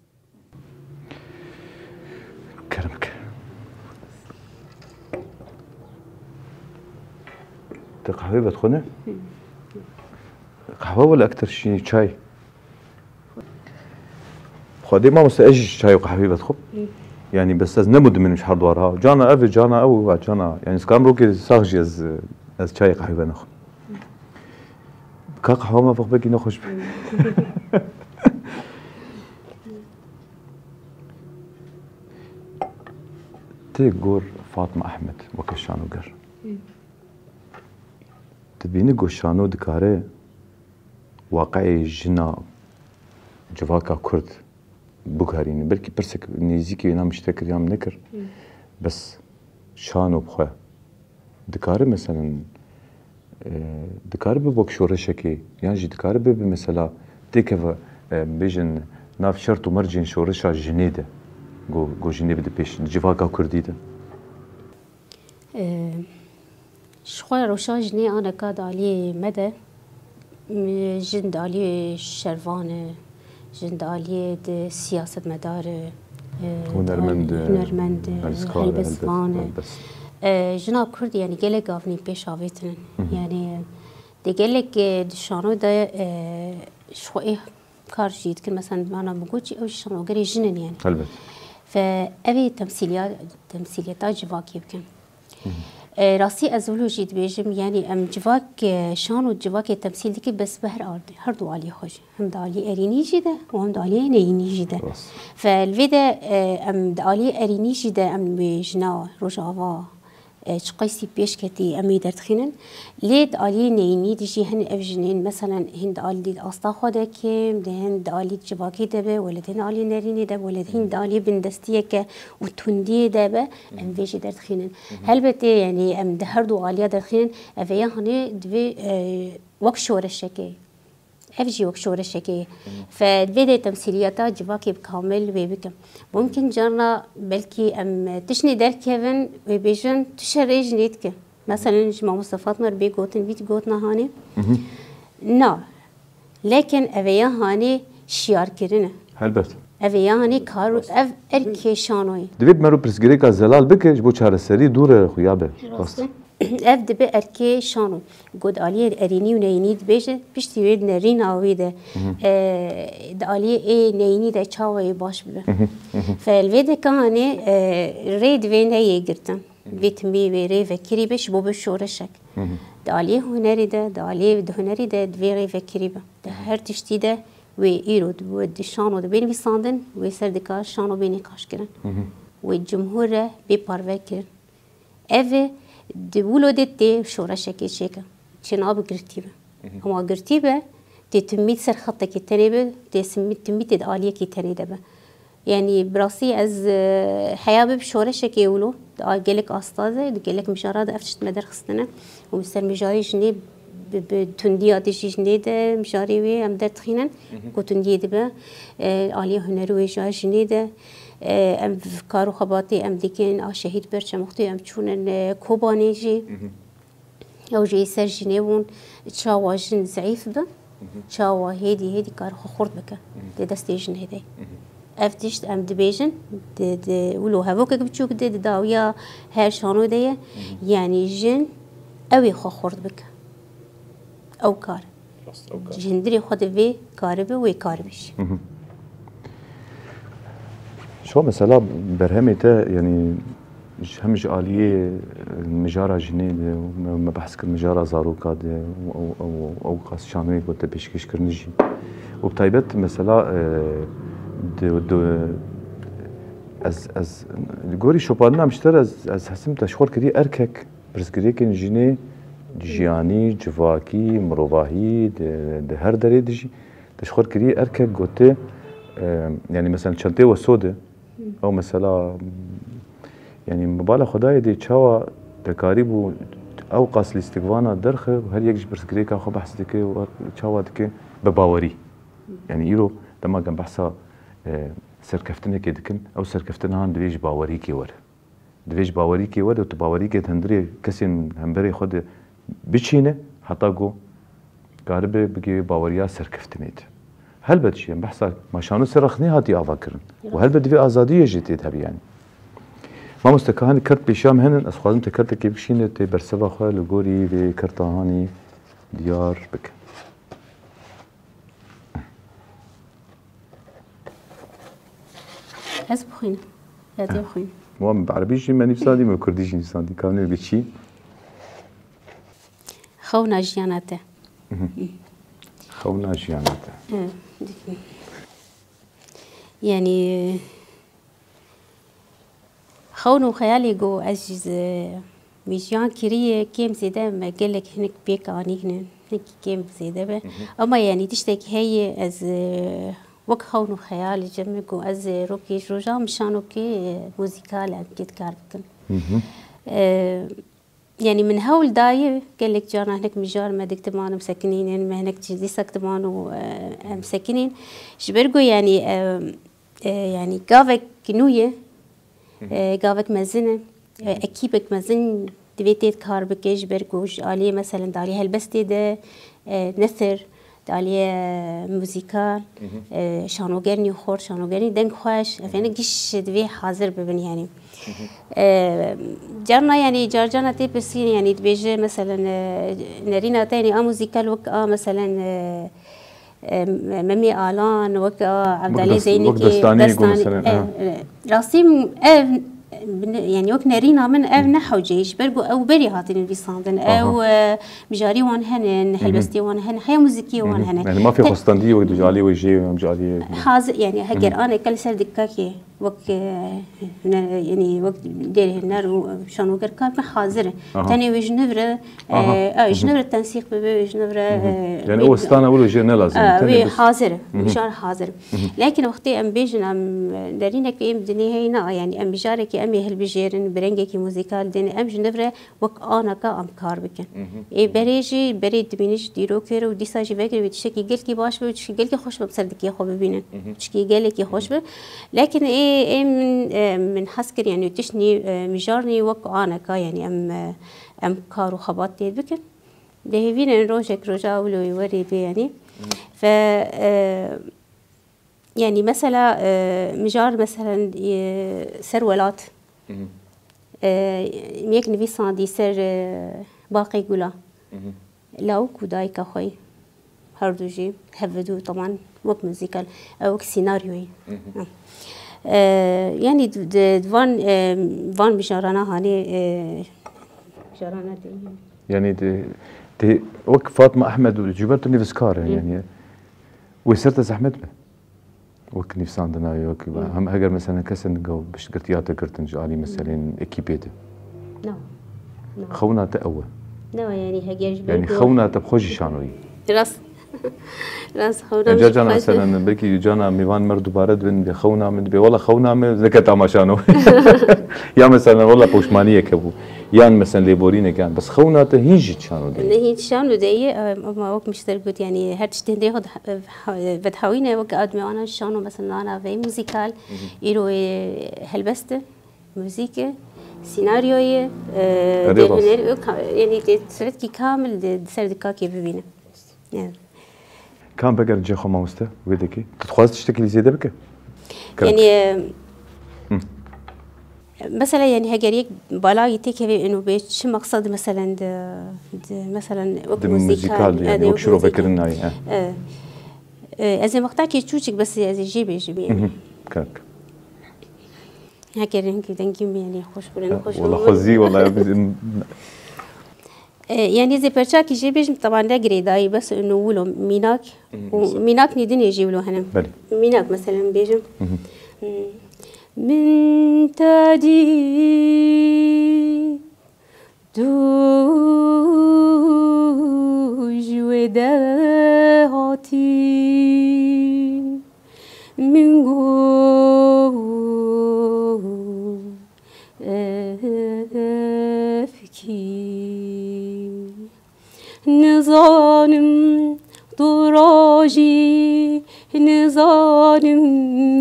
Kerem ke. Te qehwê vedixwîne? Qehwe wele ektir şînî çay. Xwedê mamoste ez jî çay û qehwê vedixwim. Yanî bes ez ne mudmin ji her dwar ha. Cana ev, cana ew, cana. Yanî ez karim rokê sax jî ez, ez çay qehwê venexwim. Ka qehwa me vexbekî nexweş be. Tê gor Fatma Ehmed weke şanoger. Dibîni ku şano dikare waqeyê jina civaka Kurd biguherîne. Belkî pirsek nêzîkî wêna min ji te kir ya min nekir. Bes şano bi xwe dikare, meselen, e, dikare bibe wek şoreşekê, yan jî dikare bibe, mesela, têkeve, e, bêjin nav şert û mercên şoreşa jinê de, go, go jinê bide pêş, di civaka Kurdî de. E, ji xwe rewşa jinê aneka di aliyê me de, m, jin di aliyê şervan e, jin di aliyê di siyasetmedar e, e, Hunermend e, hunermend e, helbestvan e, helbest. E, jina Kurd, yanî, gelek gavnî pêş avêtin in. Yanî, di gelek, e, di şano de, e, ji xwe ê kar jî dikin. Mesela, mana min got jî, ew jî şanogerê jin in, yanî. Helbet. Ve ev ê temsîliya-, temsîliyeta civakê bikin. E, rastî ez wilo jî dibêjim, yanî em civak, e, şan û civakê temsîl dikin, bes bi her ardê, her du aliyê xwe jî. Hem di aliyê erînî jî de û hem di aliyê neyînî jî de. Rast. Ve li vê de, e, em di aliyê erînî jî de em wê jina Rojava, e, çiqasî pêş ketî em wê derdixînin. Lê di aliyê neyînî de jî hin ev jinên, meselen, hin di alî di asta xwe de kêm, di hin di alî civakê de be, wele di hin aliyê nerînê de, wele di hin di aliyê bindestiyeke û tundiyê de be, em vê jî derdixînin. Helbetê, yanî em di her du aliya derdixînin, ev ê ya hanê divê, e, wek şoreşekê. Ev jî wek şoreşekê ye. Fe divê dê temsîliyeta civakê bi kamil wê bikim. Mumkin carna belkî em tiştê derkevin, wê bêjin tu şerê jinê dike. Meselen ji mamoste Fatma re bê gotin, vî gotina hanê. Na. Lekin ev ê ya hanê şiyarkirin e. Helbet. Ev ê ya hanê kar û ev erkê şanoyê. Divê bi mero pirsgirêka zelal bike, ji bo çareserî dû re xuya be. Rast e. Ev dibe erkê şano. Got aliyê erînî û neyînî dibêje, piştî wê di nerîna wê de, e, di aliyê ê neyînî de çawa yê baş bibe. Fe li vê de ka hanê, e, rê divê neyê girtin. Vê timî wê rê vekirî be, ji bo bi şoreşek. Di aliyê hunerî de, di aliyê di hunerî de divê rê vekirî be. Di her tiştî de wê îro di, di şano de bê nivîsandin, wê ser dikar şano bê nîqaş kirin. Wê cumhur re bê parve kirin. Ev e, di wilo de tê şoreşekê çêke. Çênabe girtî be. Ama girtî be, tê timî ser xetekê tenê be, tê simî-, timî tê di aliyekê tenê de be. Yanî bi rastî ez, e, heya bib şoreşekê wilo, di a-, gelek asta de, di gelek mijara de ev tişt me derxistine. Û ser mijarê jinê Bi, bi tundiya dijî jinê de mijarê wê em derdixînin ku tundiyê dibe. E, aliyê hunerî wê jî ya jinê de. E, em kar û xebatê em dikin, a şehîd ber çemextê em çûnin, e, Kobanê jî. Ew jî ser jinê bûn, çawa jin zeîf bi, çawa hêdî hêdî kar xwe xurt bike. Di destê jinê de. Ev tişt em dibêjin, di, di wilo hevokek biçûk de, di dawiya her şano de ye. Yanî jin ew ê xwe xurt bike. Ew kar. Rast, ew kar. Ji hundirê xwe de vê karibe, wê karibe jî. Şo mesela berhemê te, yanî ji, hem ji aliyê, e, mijara jinê de, me, me behs kir mijara zaroka de, ew, ew, ew, ew qas şanoyê ku te pêşkêş kirin jî. Û bi taybet mesela, e, di, di, ez, ez, li gorî şopandina min ji te re ez, ez hesim te ji xwe kirî erkek, pirsgirêkên jinê, jiyanî, civakî, mirovahî, di, di her derê de jî, te ji xwe kirî erkek gote, e, yanî mesela çentê we sode, ew mesela, yanî mibala Xwedayê dê çawa te karîbû ew qas lîstikvana derxe, her yek ji pirsgirêka xwe behs dike û çawa dike bi bawerî. Yanî îro dema em behsa, e, serkeftinekê dikin, ew serkeftina han divê ji bawerîkê were. Divê ji bawerîkê were û tu bawerîkê di hundirê kesên hemberê xwe de biçîne, heta ku karibe bigê baweriya serkeftinê de. Helbet jî em behsa ma şano ser rex nehatiye ava kirin. Û helbet divê azadiyê jî tê de hebe yanî. Mamoste, ka hanî kert pêşiya min hene, ez xwazim te kertekê bikişîne, tê berseva xwe li gorî vê kerta hanî diyar bike. Ez bixwînim. Ya te bixwînim. Wan bi erebî jî me nivîsandî, me kurdî jî nivîsandî. Ka nû bi çî? Xewna jiyana te. Xewna jiyana te. Evet. Yani, xewn û xeyalê ku ez ji, ji jiyan kiriye, kêm zêde me gelek hinek pêk anîne, hinek kêm zêde be. Ama, yani, tiştek heye, ez, e, wek xewn û xeyal ji min ku ez, e, rokê ji roja min şanokê, e, muzîkal em kê dikar bikim. E, Yani min hewl daye, gelek carna hinek mijar me dik diman em sekinînin, me hinek çî dîsek diman û, e, em sekinîn. Ji ber ku yani, e, e, yani gavek nû ye, e, gavek mezin e, e, ekîbek mezin divê tê kar bike, ji ber ku ji aliyê meselen di aliyê helbestê de, e, nesir, di aliyê muzîkal, e, şanogerî xurt, şanogerî deng xweş, efendim giş divê hazir bibin yani. E, carna yani car carna tê pirsîn yani dibêje meselen, e, nerîna te yani a muzîkal wek a meselen, e, e, Memê Alan, wek a Evdalê Zeynekê, destanî, e, e, rastî ev, yani wek nerîna min ev ne hewce ye, ji ber ku ew berî hatine nivîsandin. Ew, e, mijarî wan hene, helbestê wan hene, heya muzîkî wan hene. Yani mafê xwestandî wek di alî wê jê, em ji alî hazir, yani heger aneke li ser dikkakê wek, e, ne, yani wek dêrê huner û şanoger kar bikin hazir e. Tenê wê ji nû re, e, e, ji nû re tensîq bibe, wê ji nû re, e, yani o stana wilo jê ne lazim. E, wê hazir e, mijar hazir e. Lakin wextê em bêjin, em, e, derînek êm dinê heyna, yani em mijarekê em ê hilbijêrin, bi rengekî muzîkal dêne, em ji nû re wek anaka em kar bikin. Ê berê jî, berê dibînin ji dîrokê re û dîsa jî vekirî wê tiştekî gelkî baş be û tiştekî gelkî xweş be bi ser dikê xwe bibînin. Tiştekî gelekî xweş be. Lakin ê, ê min, e, min hez kir, yani tişt nî, e, mijar nî wek aneka, yani em, e, em kar û xebat tê bikin. Dihêvînin rojek roja wilo wê werê bê, yani. Ve, e, Yani mesela, e, mijar meselen, e, ser welat. E, yek nivîsandî ser, e, Baqê Gula. Lawik û dayika xwe yî. Her du jî hev du teman wek muzîkal, e, wek sînaryoyî. E, yani di, di, di van, e, van mijarana hanê, e, mijarana de. Yani di, di, wek Fatma Ehmed û Cûber tu nivîskar e, yani. Wê ser te zehmet be. Wek nivîsandina wê, wek hem heger mesela kesên gav piştgirtiya te girtin ji alî meselên ekîpê de. Na. Na. Xewna te ew e. Na, yani heger ji ber Yani ku xewna te bi xwe jî şanoyî. Rast. Rast, xewna Ca cana mesela belkî cana mêvan me re dubare dibin, dibê xewna min, dibê wela xewna min neket ama şano. Ya mesela wela poşmaniyek hebû. Yan mesela lêborînek yan. Bes xewna te hîn jî şano de ye. Ne hîn şano de ye, e, ama wek mişter got, yanî her tişt hindê xwe vedihawîne, wek admê ana şano mesela nana vey muzîkal, îro yê helbest e, muzîk e, sînaryoyê, e, Erê dê rast. Huner, yanî dê siretkî kamil di ser dikakê bibîne. Evet. Kam vegerin cihê xwe mamoste, wê dekê? Tu dixwazî tiştekî li zêde bike? Kerem. Yanî, e, Hı. mesela yanî heger yek balagî têkeve û bê çi meqsed meselen di, di meselen wek Di muzîkal, muzîkal, yanî e, wek wek şirove muzîkal. Kirin nayê, he. E, e, ez ê meqtakê çûçik bes ez ê jê bêjim Hı yanî. Hı. Kerem. Heger hinkî dengî min yanî xweş bû, ne xweş Wala bû. Xwezî, wala, biz E, yanî ez ê perçakî jê bêjim, teban ne girêdayî, bes û wilo mînak, û mînak nî dinê jî wilo hene. Belê. Mînak, meselen, bêjim. Hı hı. Hmm. Min te dît, tu ji wê de hatî, min got, Evkî. Nizanim tu rojî, nizanim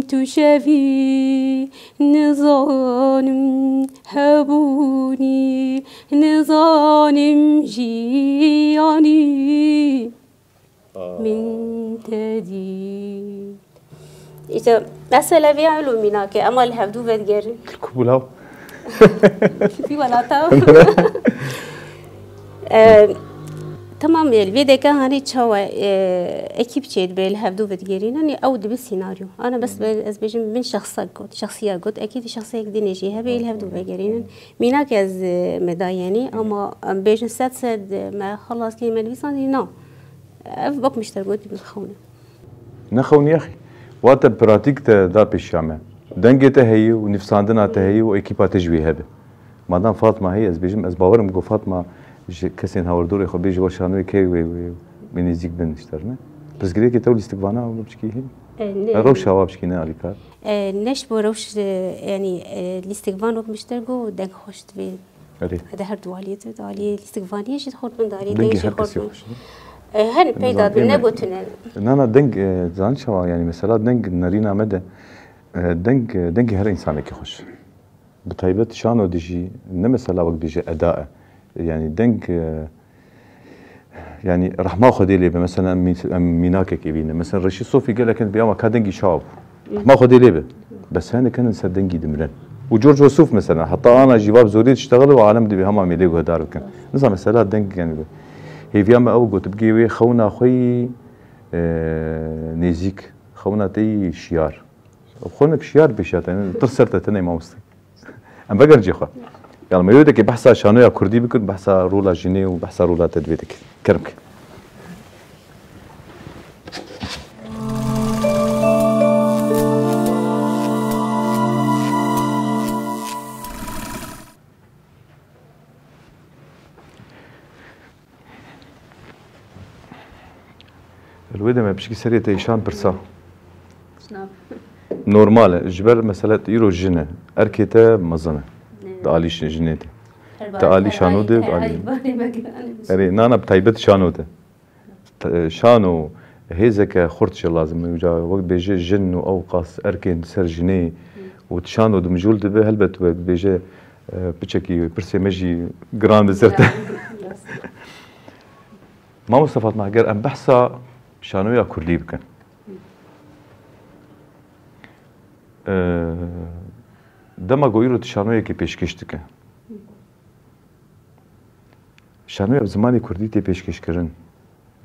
tu şevî, nizanim hebûnî, nizanim jiyanî. Min te dît. Îşte mesela vê elo mînake, ema li hevdû vedigerin. Kubulav. Fî welata. E, Tamam, li vê deka hanî çawa, e, ekîp çêdibe li hevdû vedigerînin, ew dibe sînaryo. Ana bes be, ez bêjim min şexsa got, şexsiya got, ekî di şexsiyek dinê jî hebe li hevdû vegerînin. Mînak ez, e, me da yenî, ama em bêjin sed sed, e, me xelas kê me nivîsandî, na. Ev wek mişter gotî bi xewn e. Ne xewn e axî. Wate pratîk te da pêşiya me. Dengê te heye û nivîsandina te heye û ekîpa te jî wê hebe. Madam Fatma heye, ez bêjim, ez bawer im ku Fatma ji kesên hawirdorê xwe bê ji we şanoyê key wê, wê, wê nêzîk bin ji te re ne. Pirsgirêkê te û lîstikvana ew biçikî heye? E, ne. E, rewşa wa biçikî ne alîkar. E, ne ji bo rewş, e, yanî, e, lîstikvan wek mişter got deng xweş divê. Erê. Di her du aliyê de, di aliyê lîstikvaniyê jî xort bin, di aliyê dengê jî xort bin. Dengê her kesî xweş e. E, her peyda bin, ne gotine. Na, na, deng, e, zanî çawa, yanî mesela deng nerîna me de, e, deng, e, dengê her însanekî xweş e. Bi taybet şano de jî ne mesela wek bêje eda e. Yanî deng, e, Yanî rehma Xwedê lê be, mesela em mî-, em mînakekê bîne. Mesela Reşîd Sofî gelek hin dibê ama ka dengî çawa bû. Rehma Xwedê lê be. Bes hinek hin ser dengî dimirin. Û George Yusuf mesela, heta ana jî va bi zorî diştexile û alem dibê hema mêlê guhdar bikin. Niza mesela deng yani be. Hêviya me ew got, bigê wê xewna xwe yî, e, nêzîk, xewna te yî şiyar. Xwe nek şiyar pêşiya te, tir ser te tine mamoste. Em vegerin cê xwe. Yanî me yê wê dekê behsa şanoya kurdî bikin, behsa rola jinê û behsa rola te divê dike. Kerem ke. Li wê demê pişkî serê te îşan pirsa. Şnav. Normal e. Ji ber mesela tu îro jin e. Erkê te mezin e. Nê. Di alî şi-, jinê de. Her Di alî her şano alî, de, her di alî. Alî barê me giran e. Erê, nana bi taybet şano de. T-, şano hêzeke xurt jî lazim e. Uca wek bêje jin û ew qas erkên ser jinê û şano dimjûl dibe, helbet wek bêje, e, piçekî pirsê me jî giran di ser te. Giran, rast. Mamoste Fatma, ger em behsa şanoya kurdî bikin. Ee, dema ku îro tu şanoyekê pêşkêş dike. Şanoya bi zimanê kurdî tê pêşkêşkirin.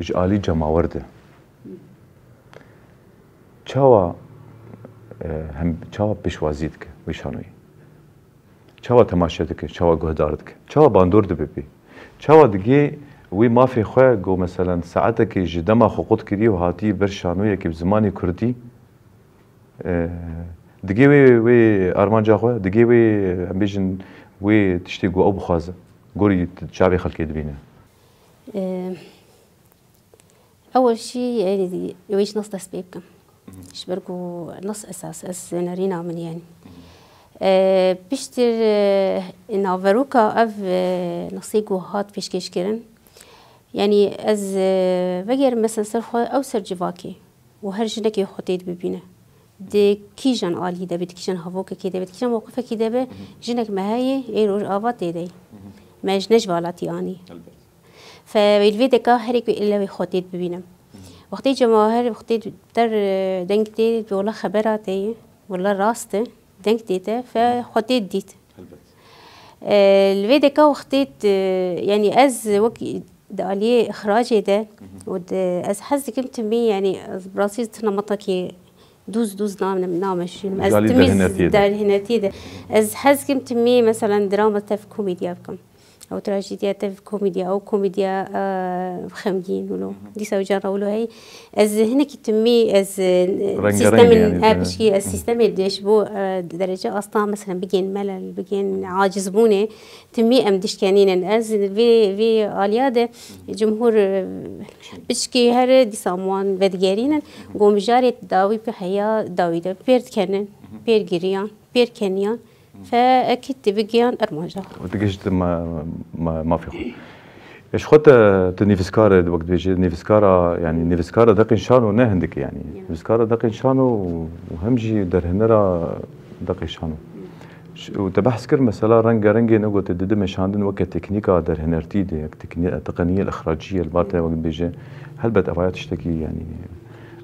Ji alî cemawer de. Çawa, e, hem, çawa pêşwazî dike wê şanoyê? Çawa temaşe dike, çawa guhdar dike, çawa bandor dibe pê? Çawa digê wê mafê xwe ku, meselen, saetekê ji dema xwe qut kirî û hatî ber şanoyekê bi zimanê kurdî, e, digê wê, wê armanca xwe, digê wê, em bêjin, wê tiştê ku ew bixwaze, gorî çavê xelkê dibîne? E, Ewil jî, yanî, wê ji nas dest pê bikim. Ji ber ku nas esas, ez nerîna min, yanî. E, piştî, e, naveroka ev, e, nasê ku hat pêşkêş kirin, yanî ez, e, vegerim mesela ser xwe ew ser civakê û her jinekê xwe tê dibibîne. Di kîjan alî de be, di kîjan havokekê de be, di kîjan mewqifekî de be, jinek me heye, ê roj ava tê de ye. Me ji ne ji velatî anî. Fe wê li vê deka herê ku êlewê xwe tê dibînim. Wextê cemawer, wextê der, e, deng tê, wela xebera te ye, wela rast e, deng tê te, fe xwe tê dît. E, li vê deka wextê t-, yanî ez wek di aliyê ixracê de û di, ez hez dikim timî, yanî ez bi rastî tuna metakê dûz dûz nam-, nameşînim. Ez Calî timî derhinetiyê de. Derhinetiyê de. Ez hez dikim timî, meselen, drama tev komedya bikim. Ew trajediya tev komedya, ew komedya, e, xemgîn wilo. Dîsa ew cara wilo hey. Ez hinekî timî, ez, e, Rengareng sîstemên, yanî, e, e, pişkî, ez sîstemê de ji bo, e, derece asta, mesela, bigên melel, bigên acizbûnê, timî em dişkenînin. Ez vê, vê aliya de cumhur, e, pişkî here dîsa wan vedigerînin. Gomijarê dawî bi heya dawî de pêr dikenin, pêr giriyan, pêr keniyan. Fe ekî tê bigiyan armanca. Û digihişt ma-, ma-, mafê xwe. Ji xwe te, tu nivîskar e, wek dibêje, nivîskara, yanî nivîskara deqên şano ne hindik e, yanî. Ya. Nivîskara deqên şano û hem jî derhinera deqên şano. Ş-, û te behs kir, mesela rengarengê ne gote dide meşandin weke teknîka derhinertî de, yek teknî-, teqeniyel ixraciyel, ba te wek dibêje, helbet evaya tiştekî, yanî,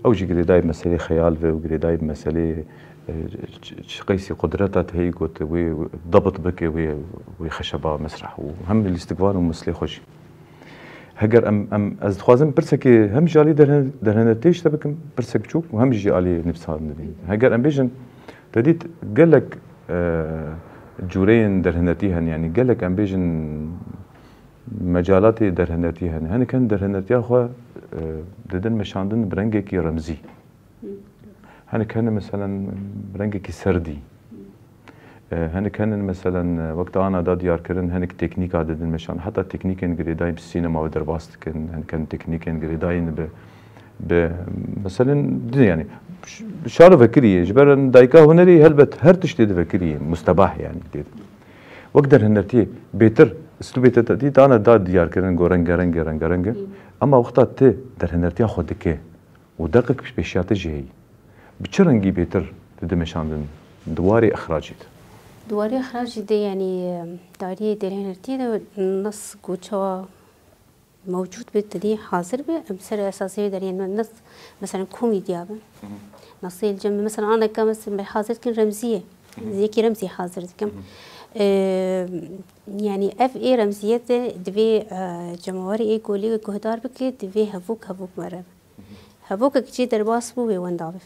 ew jî girêdayî bi meselê xeyal ve û girêdayî bi meselê E, ç-, ç-, çi qeysî qudreta te heyî ku tu wê, wê dabit bike wê, wê xeşeba mesreh û hem lîstikvan û mislê xwe jî. Heger em, em, ez dixwazim pirsekê hem ji alî derhe-, derhenertiyê ji te bikim, pirsek biçûk û hem jî alî nivîsandinê. Heger em bêjin, te dît gelek, e, cûreyên derhenertî hene, yanî gelek em bêjin mecalatê derhenertî hene. Hinek hin derhenertiya xwe, e, didin meşandin bi rengekî remzî. Hinek hene, meselen, rengekî serdî. E, hinek hene, meselen, wek te ana da diyarkirin, hinek teknîka didin meşan. Heta teknîkên girêdayî bi sînema ve derbas dikin, hinek hene teknîkên girêdayî bi, bi, meselen, di, yanî, ş-, şaro vekirî ye. Ji ber dayika hunerî helbet her tiştê di vekirî ye. Mustebah, yanî, tê. Wek derhinertiyê bêtir, stûbê te, te dî, dana da diyarkirin, go rengareng e, rengareng e. Ama wexta tu derhinertiya xwe dike, û deqek pêşiya te jî heyî. Bi çi rengî bêtir dide meşandin di warê ixracê de? Di warê ixracê de, yanî, em, tariyê derhenertiyê de nas ku çawa mewcûd be, tedî hazir be, em ser esasê wê derê, yanî nas, mesela komedya be. Nasê li cem, mesela aneka, mesela hazir dikin remziyê. Yekî remzî hazir dikim. E, yanî ev ê remziyê de divê, e, cemawerê ê golê guhdar bike, divê hevok hevok mere. Hevokek jê derbas bû wê wenda bif.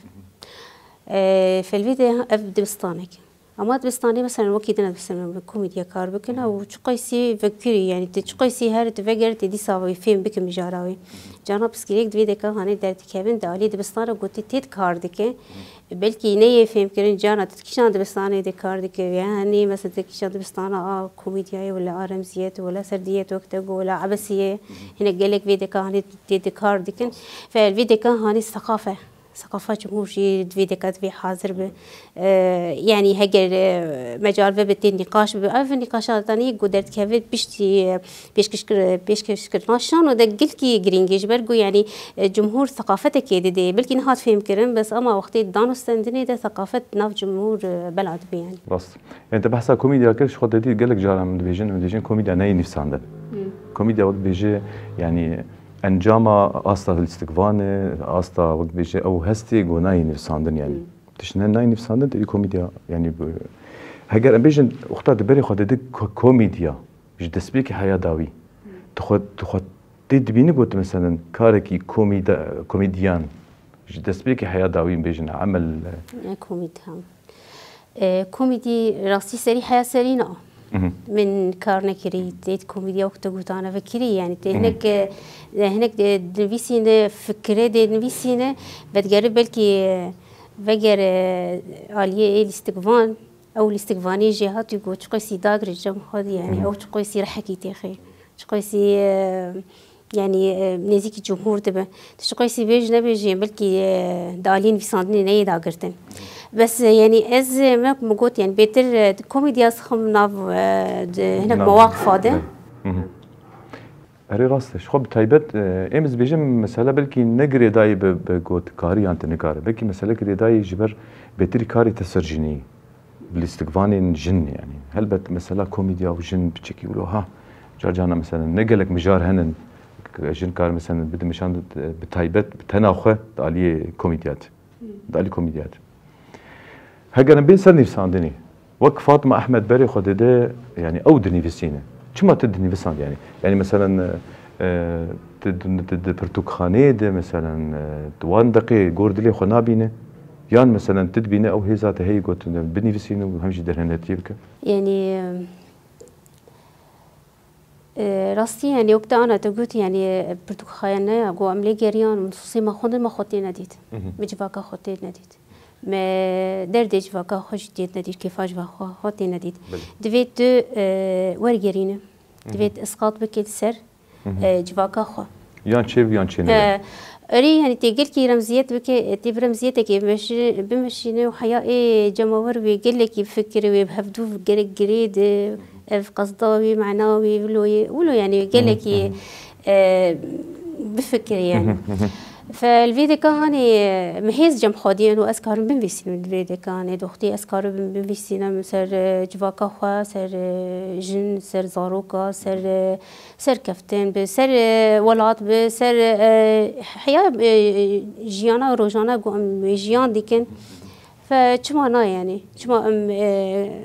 E, felvî de ev dibistanek. Ama dibistanê mesela wekî din dibistanê komedya kar bikin û çiqaysî vekirî, yanî tu çiqaysî her tu veger tê dîsa wê fêm bikin mijara wê. Cana piskirêk divê deka hanê derdikevin di alî dibistana gotî tê kar dike. Belkî neyê fêmkirin cana tu kîjan dibistanê de kar dike. Yanî mesela tu kîjan dibistana a komediyayê wala a remziyet wala serdiyet wek te got wala ebesiyê. Hinek gelek vê deka hanê tê de kar dikin. Fe vê deka hanê seqafe. Seqafa cumhur jî di vê deka divê hazir be. E, yanî heger, e, mecal vebe tê nîqaş bibe. Ev nîqaşa danî ku derdikeve piştî, e, pêşkêşkir-, pêşkêşkirina şano de gelkî girîng e. Ji ber ku yanî, e, cumhur seqafetekê dide. Belkî nehat fêmkirin, bes ama wextê danûstendinê de seqafet nav cumhur, e, bela dibe yanî. Rast. Yanî te behsa komedya kir, ji xwe te dî gelek caran min dibêjin, min dibêjin komedya neyê nivîsandin. Komedya wek dibêje, yanî encama asta lîstikvan e, asta wek dibêje ew hestê ku nayê nivîsandin yanî. Tişt ne nayê nivîsandin, te dî komedya yanî bi-, heger em bêjin wexta di berê xwe de di ko-, komedya ji destpêkê heya dawî. Tu xwe, tu xwe tê dibînî ku tu meselen karekî komîde-, komedyan ji destpêkê heya dawî bêjin emel. Ne komîd ha. E, komîdî rastî serî heya serî na. Min kar nekirî, tê komîdiya wek tu gotana vekirî, yanî tê hinek, e, hinek de dinivîsîne, fikirê de dinivîsîne, vedgeri belkî, e, veger, e, aliyê ê lîstikvan, ew lîstikvanê jê hatî got, çiqasî dagirê cem xwe dî, yanî ew çiqasî rehekî têxê, çiqasî, e, Yanî e, nêzîkî cumhûr dibe. Tu ji qeysî bêj nebêjî, belkî e, di aliyê nivîsandinê neyê dagirtin. Bes e, yanî ez e, wek min got, yanî bêtir e, di komedya dixim nav e, di hinek Nav. mewaqifa de. Hı hı. Erê rast e. Ji xwe bi taybet e, êm ez bêjim, mesela belkî ne girêdayî bi, bi gotkarî yan tinikar e. Belkî mesele girêdayî ji ber bêtirî karê te ser jinî. Bi lîstikvanên jin, yanî helbet mesela komedya û jin piçekî wilo ha, car carna mesela ne gelek mijar henin, jin kar mesela bidin nîşan, bi taybet bi tena xwe di aliyê komedya de, di alî komedya de. Heger em bên ser nivîsandinê, wek Fatma Ehmed berê xwe dide, yanî ew dinivîsîne. Çima tu dinivîsand yanî? Yanî mesela e, tu di, di, di pirtûkxaneyê de mesela e, tu wan deqê gor dilê xwe nabîne? Yan mesela tu dibîne ew hêza te heye ku tu binivîsîne û hem jî derhenertiyê bike? Yanî e, rastî, yanî wek te ana te got, yanî pirtûkxaneya ku em lê geriyan, min sosê me xwendin, me xwe tê nedît. Mhm. Me civaka xwe tê nedît. Me derdê civaka xwe jî tê nedît, kêfa civaka xwe tê nedît. Belê. Divê tu e, wergerîne. Divê tu isqat bike li ser Mhm. e, civaka xwe. Yan çêv yan çêneve. E, Erê, yanî tê gelkî remziyet bike, tê bi remziyetekê bimeşi-, bimeşîne û heya ê cemawer wê gelekî bifikire, wê bi hevdû gerek girê de, ev qesda wê, mena wê, wilo yê, wilo yanî gelekî, e, bifikire yanî. Fe li vê deka hanê, e, min hêz cem xwediyên û ez karim binivîsînim di vê deka hanê, doxtî ez karim binivîsînim ser e, civaka xwe, ser e, jin, ser zaroka, ser e, serkeftin bi, ser e, welat bi, ser e, heya e, jiyana rojane ku em wê jiyan dikin. Fe çima na yanî? Çima em e,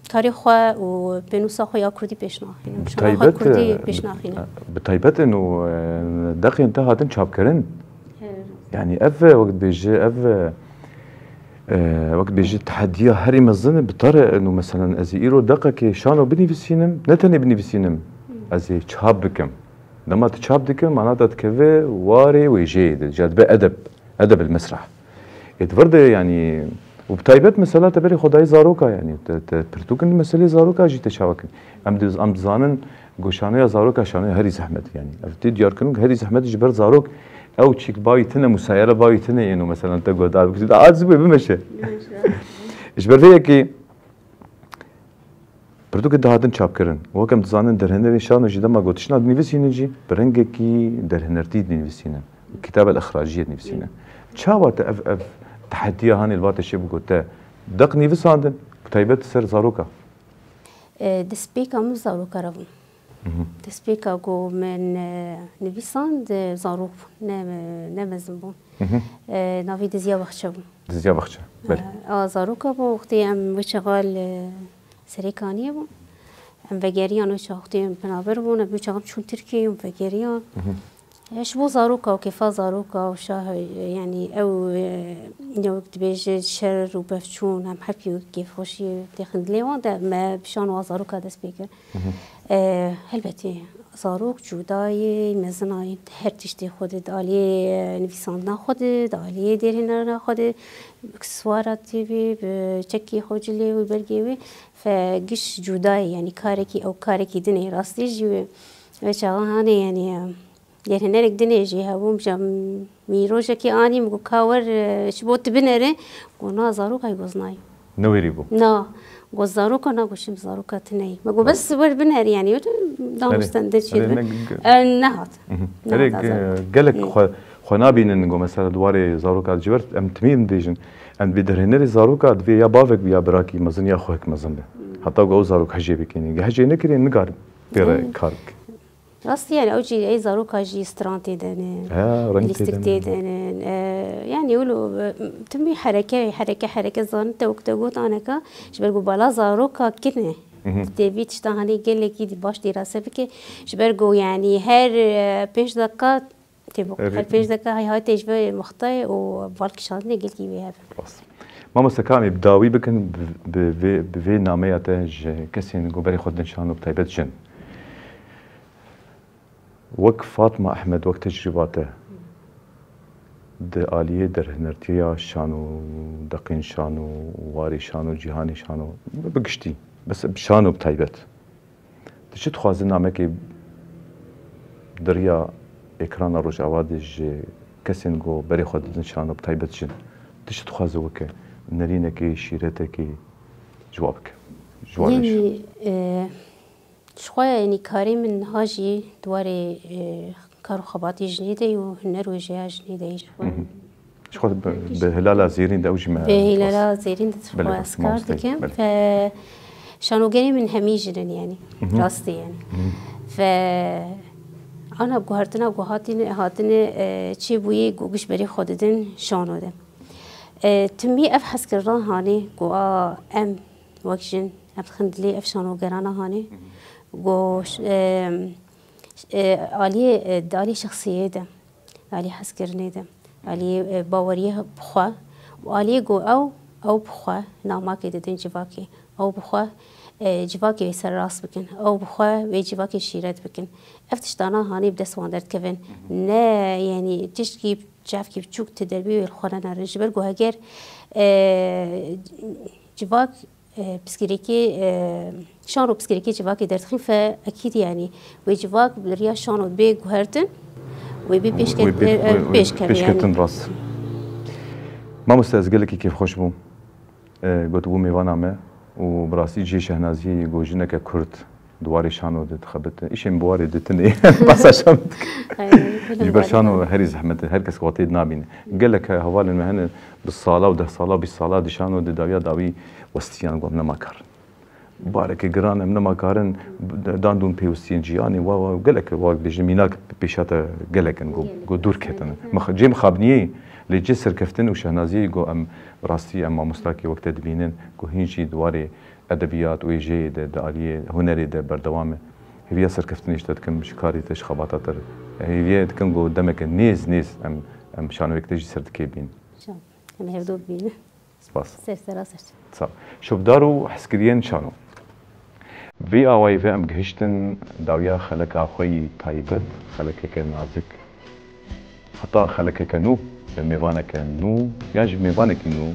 karê xwe û pênûsa xwe ya kurdî pêş naxînin? Bi Şana xwe taybet, kurdî e, pêş naxînin? Bi taybet eno e, deqên te hatin çapkirin. He. Yanî ev e, wek dibêje, ev e, e, wek dibêje, tehediya herî mezin e, bi te re eno, meselen, ez ê îro deqekê şano binivîsînim, ne tenê binivîsînim, ez ê çap bikim. Dema tu çap dike, mana te dikeve warê wêjeyê de, ca dibe edeb, edeb el mesrah. Ê di vir de, yanî, û bi taybet mesela te berê xwe dayê zaroka, yanî, te, te pirtûkin meselê zaroka jî te çawa kir. Em diz-, em dizanin ku şanoya zaroka şanoya herî zehmet, yanî. Ev tê diyarkirin ku herî zehmet ji ber zarok ew çîk bavî tine, musayere bavî tine yên û mesela te guhdar bikî. A, ez wê bimeşe. Bimeşe. Ji ber vê yekê Pirtûkê dihatin çapkirin. Wek em dizanin, derhênerên şano jî dema gotişna dinivîsînin jî, bi rengekî derhênertî dinivîsînin. Kitab el-îxraciyê dinivîsînin. Çawa te ev, ev tehediya hanê li ba te çêbû ku te deq nivîsandin, bi taybet ser zaroka? E, destpêka min zaroka re bû. Mhm. Destpêka ku min, e, nivîsand, e, zarok bû, ne, ne mezin bû. Mhm. E, navê Diziya Baxçe bû. Diziya Baxçe, belê. E, a zaroka bû, wextê em wê çaxa li Serêkaniyê bû. Em vegeriyan wê çaxa, wextê em penaber bûn, em wê çaxa em çûn Tirkiyeyê û em vegeriyan. Mhm. E, ji bo zaroka û kêfa zaroka û şah, e, yanî ew, e, ne wek dibêje şer û bevçûn, em hepî wek kêfxweşî têxin dilê wan de, me bi şan wa zaroka dest pê kir. Mhm. E, helbetî, zarok cuda ye, mezin a her tiştê xwe de, di aliyê, e, nivîsandina xwe de, di aliyê dêrhênerina xwe de, bi akseswara tê wê, bi çekê xwe cilê wê, belgê wê, fe giş cuda ye, yanî karekî, ew karekî din e, rastî jî wê, wê çaxa hanê, yanî, e, Dêrhênerek dinê jî hebû, min jî, min rojekê anî, min got, ka wer, e, ji bo tu binêrî. Got, na, zaroka yê, got, nayê. Newêrî bû? Na. Got, zaroka, na, got, çi bi zaroka tu neyê. Me got, bes wer binêrî, yanî, wê tu danûstende çê. Erê, ne, g-, e, nehat. Mhm. Nehat. Erê, a ge-, zarok. Gelek xwe, xwe nabînin, got, mesela, di warê zaroka de ji ber em timî dibêjin. Em divê derhênerê zaroka divê ya bavek bi ya birakî mezin ya xwehek mezin be. Hmm. Heta ku ew zarok hecê bikînin. Ge hecê nekirî, nikarin pê re kar bike. Rastî, yanî ew jî, ey zaroka jî stran tê de ne, lîstik tê de ne. E, yanî wilo, e, timî hereke, hereke, hereke zanin te wek te got aneka, ji ber ku bala zaroka kin e. Mhm. Tê vî tişta hanê gelekî baş dîrase bike, ji ber ku yanî her, e, pênc deqa tê bo. Her pênc deqa hay hay tê ji vê wextayê û bal kişandinê gelkî wê hebe. Rast. Mamoste, ka em ê bi dawî bikin, bi, bi vê, bi vê nameya te ji kesên ku berê xwe din şano, bi taybet jin. Wek Fatma Ehmed, wek tecrîba te di aliyê derhinertiya şano, deqên şano, warê şano, cîhanê şano, bi giştî, bes bi şano bi taybet. Tu çi dixwazî namekê di riya Ekrana Rojava de ji kesên ku berê xwe didin şano, bi taybet jin, tu çi dixwaze weke nerînekê, şîretekê ji wa bike? Ji wa bêje. Yanî, e, ji xwe, yanî, karê min niha jî di warê, e, kar û xebatê jinê de ye û huner û wêjeya jinê de ye ji xwe. Mhm. Ji xwe bi, bi hilala zêrîn de ew jî me Bi hilala zêrîn de Belê, xwe ez kar mamosteyê, dikim. Belê. Ve şanogerê min hemî jin in, yanî. Mhm. Rastî, yanî. Mhm. Ve ana guhertina ku hatine, hatine, e, çêbûyê ku giş berê xwe didin şano de. E, timî ev hezkirina hanê ku a em wek jin, em xin dilê ev şanogerana hanê. Mhm. Ku, e, e, aliyê, e, di aliyê şexsiyê de, aliyê hezkirinê de, aliyê, e, baweriyê bi xwe û aliyê ku ew, ew bi xwe namakê didin civakê, ew bi xwe, e, civakê wê serrast bikin, ew bi xwe wê civakê şîret bikin. Ev tiştana hanê bi dest wan derdikevin. Mhm. Ne, yanî tiştkî çavkî biçûk tu derbê wê li xwe nenerin. Ji ber ku heger, e, civak, e, pirsgirêkê, e, şano pirsgirêkê civakê derdixin fe ekîd, yanî wê civak bi riya şano bê guhertin, wê bê pêşket-, Wê bê-, e, e, wê-, wê pêşkeve, yanî. Pêşketin rast. Mamoste, ez gelekî kêfxweş bûm. E, gotibû mêvana me û bi rastî cihê şehnaziyê ku jineke Kurd di warê şano de dixebite. Îşên bi warê ditinê. Basa şano dikin. Aynen, Ji ber şano herî zehmet e. Her kes watê nabîne. Gelek hevalên me hene bi sala û deh sala, bîst sala di şano de dawiya dawî westiyan ku em nema karin. Bareke giran em nema karin, dan dûn pêwistiyên jiyanê, wa, wa, gelek, wa bêjin mînak pêşate gelek in ku, ku dûr ketine. Mix-, cê mixabiniyê, lê cê serkeftin û şehnaziyê ku em rastî em mamostakê wek te dibînin, ku hîn jî di warê edebiyat û wêjeyê de, di aliyê hunerê de berdewam e. Hêviya serkeftinê ji te dikim, ji karê te, ji xebata te re. Hêviya dikim ku demeke nêz, nêz em, em şanoyek te jî ser dikê bînin. Şan. Em hevdu bînin. Spas. Ser sera ser. Sağ ol. Şopdar û hezkiriyên şano. Vê awayî ve em gihiştin dawiya xeleka xwe yî taybet, xelekeke nazik. Heta xelekeke nû, bi mêvaneke nû, yan jî mêvanekî nû,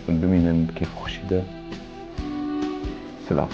hûn bimînin bi kêfxweşî de. Silav.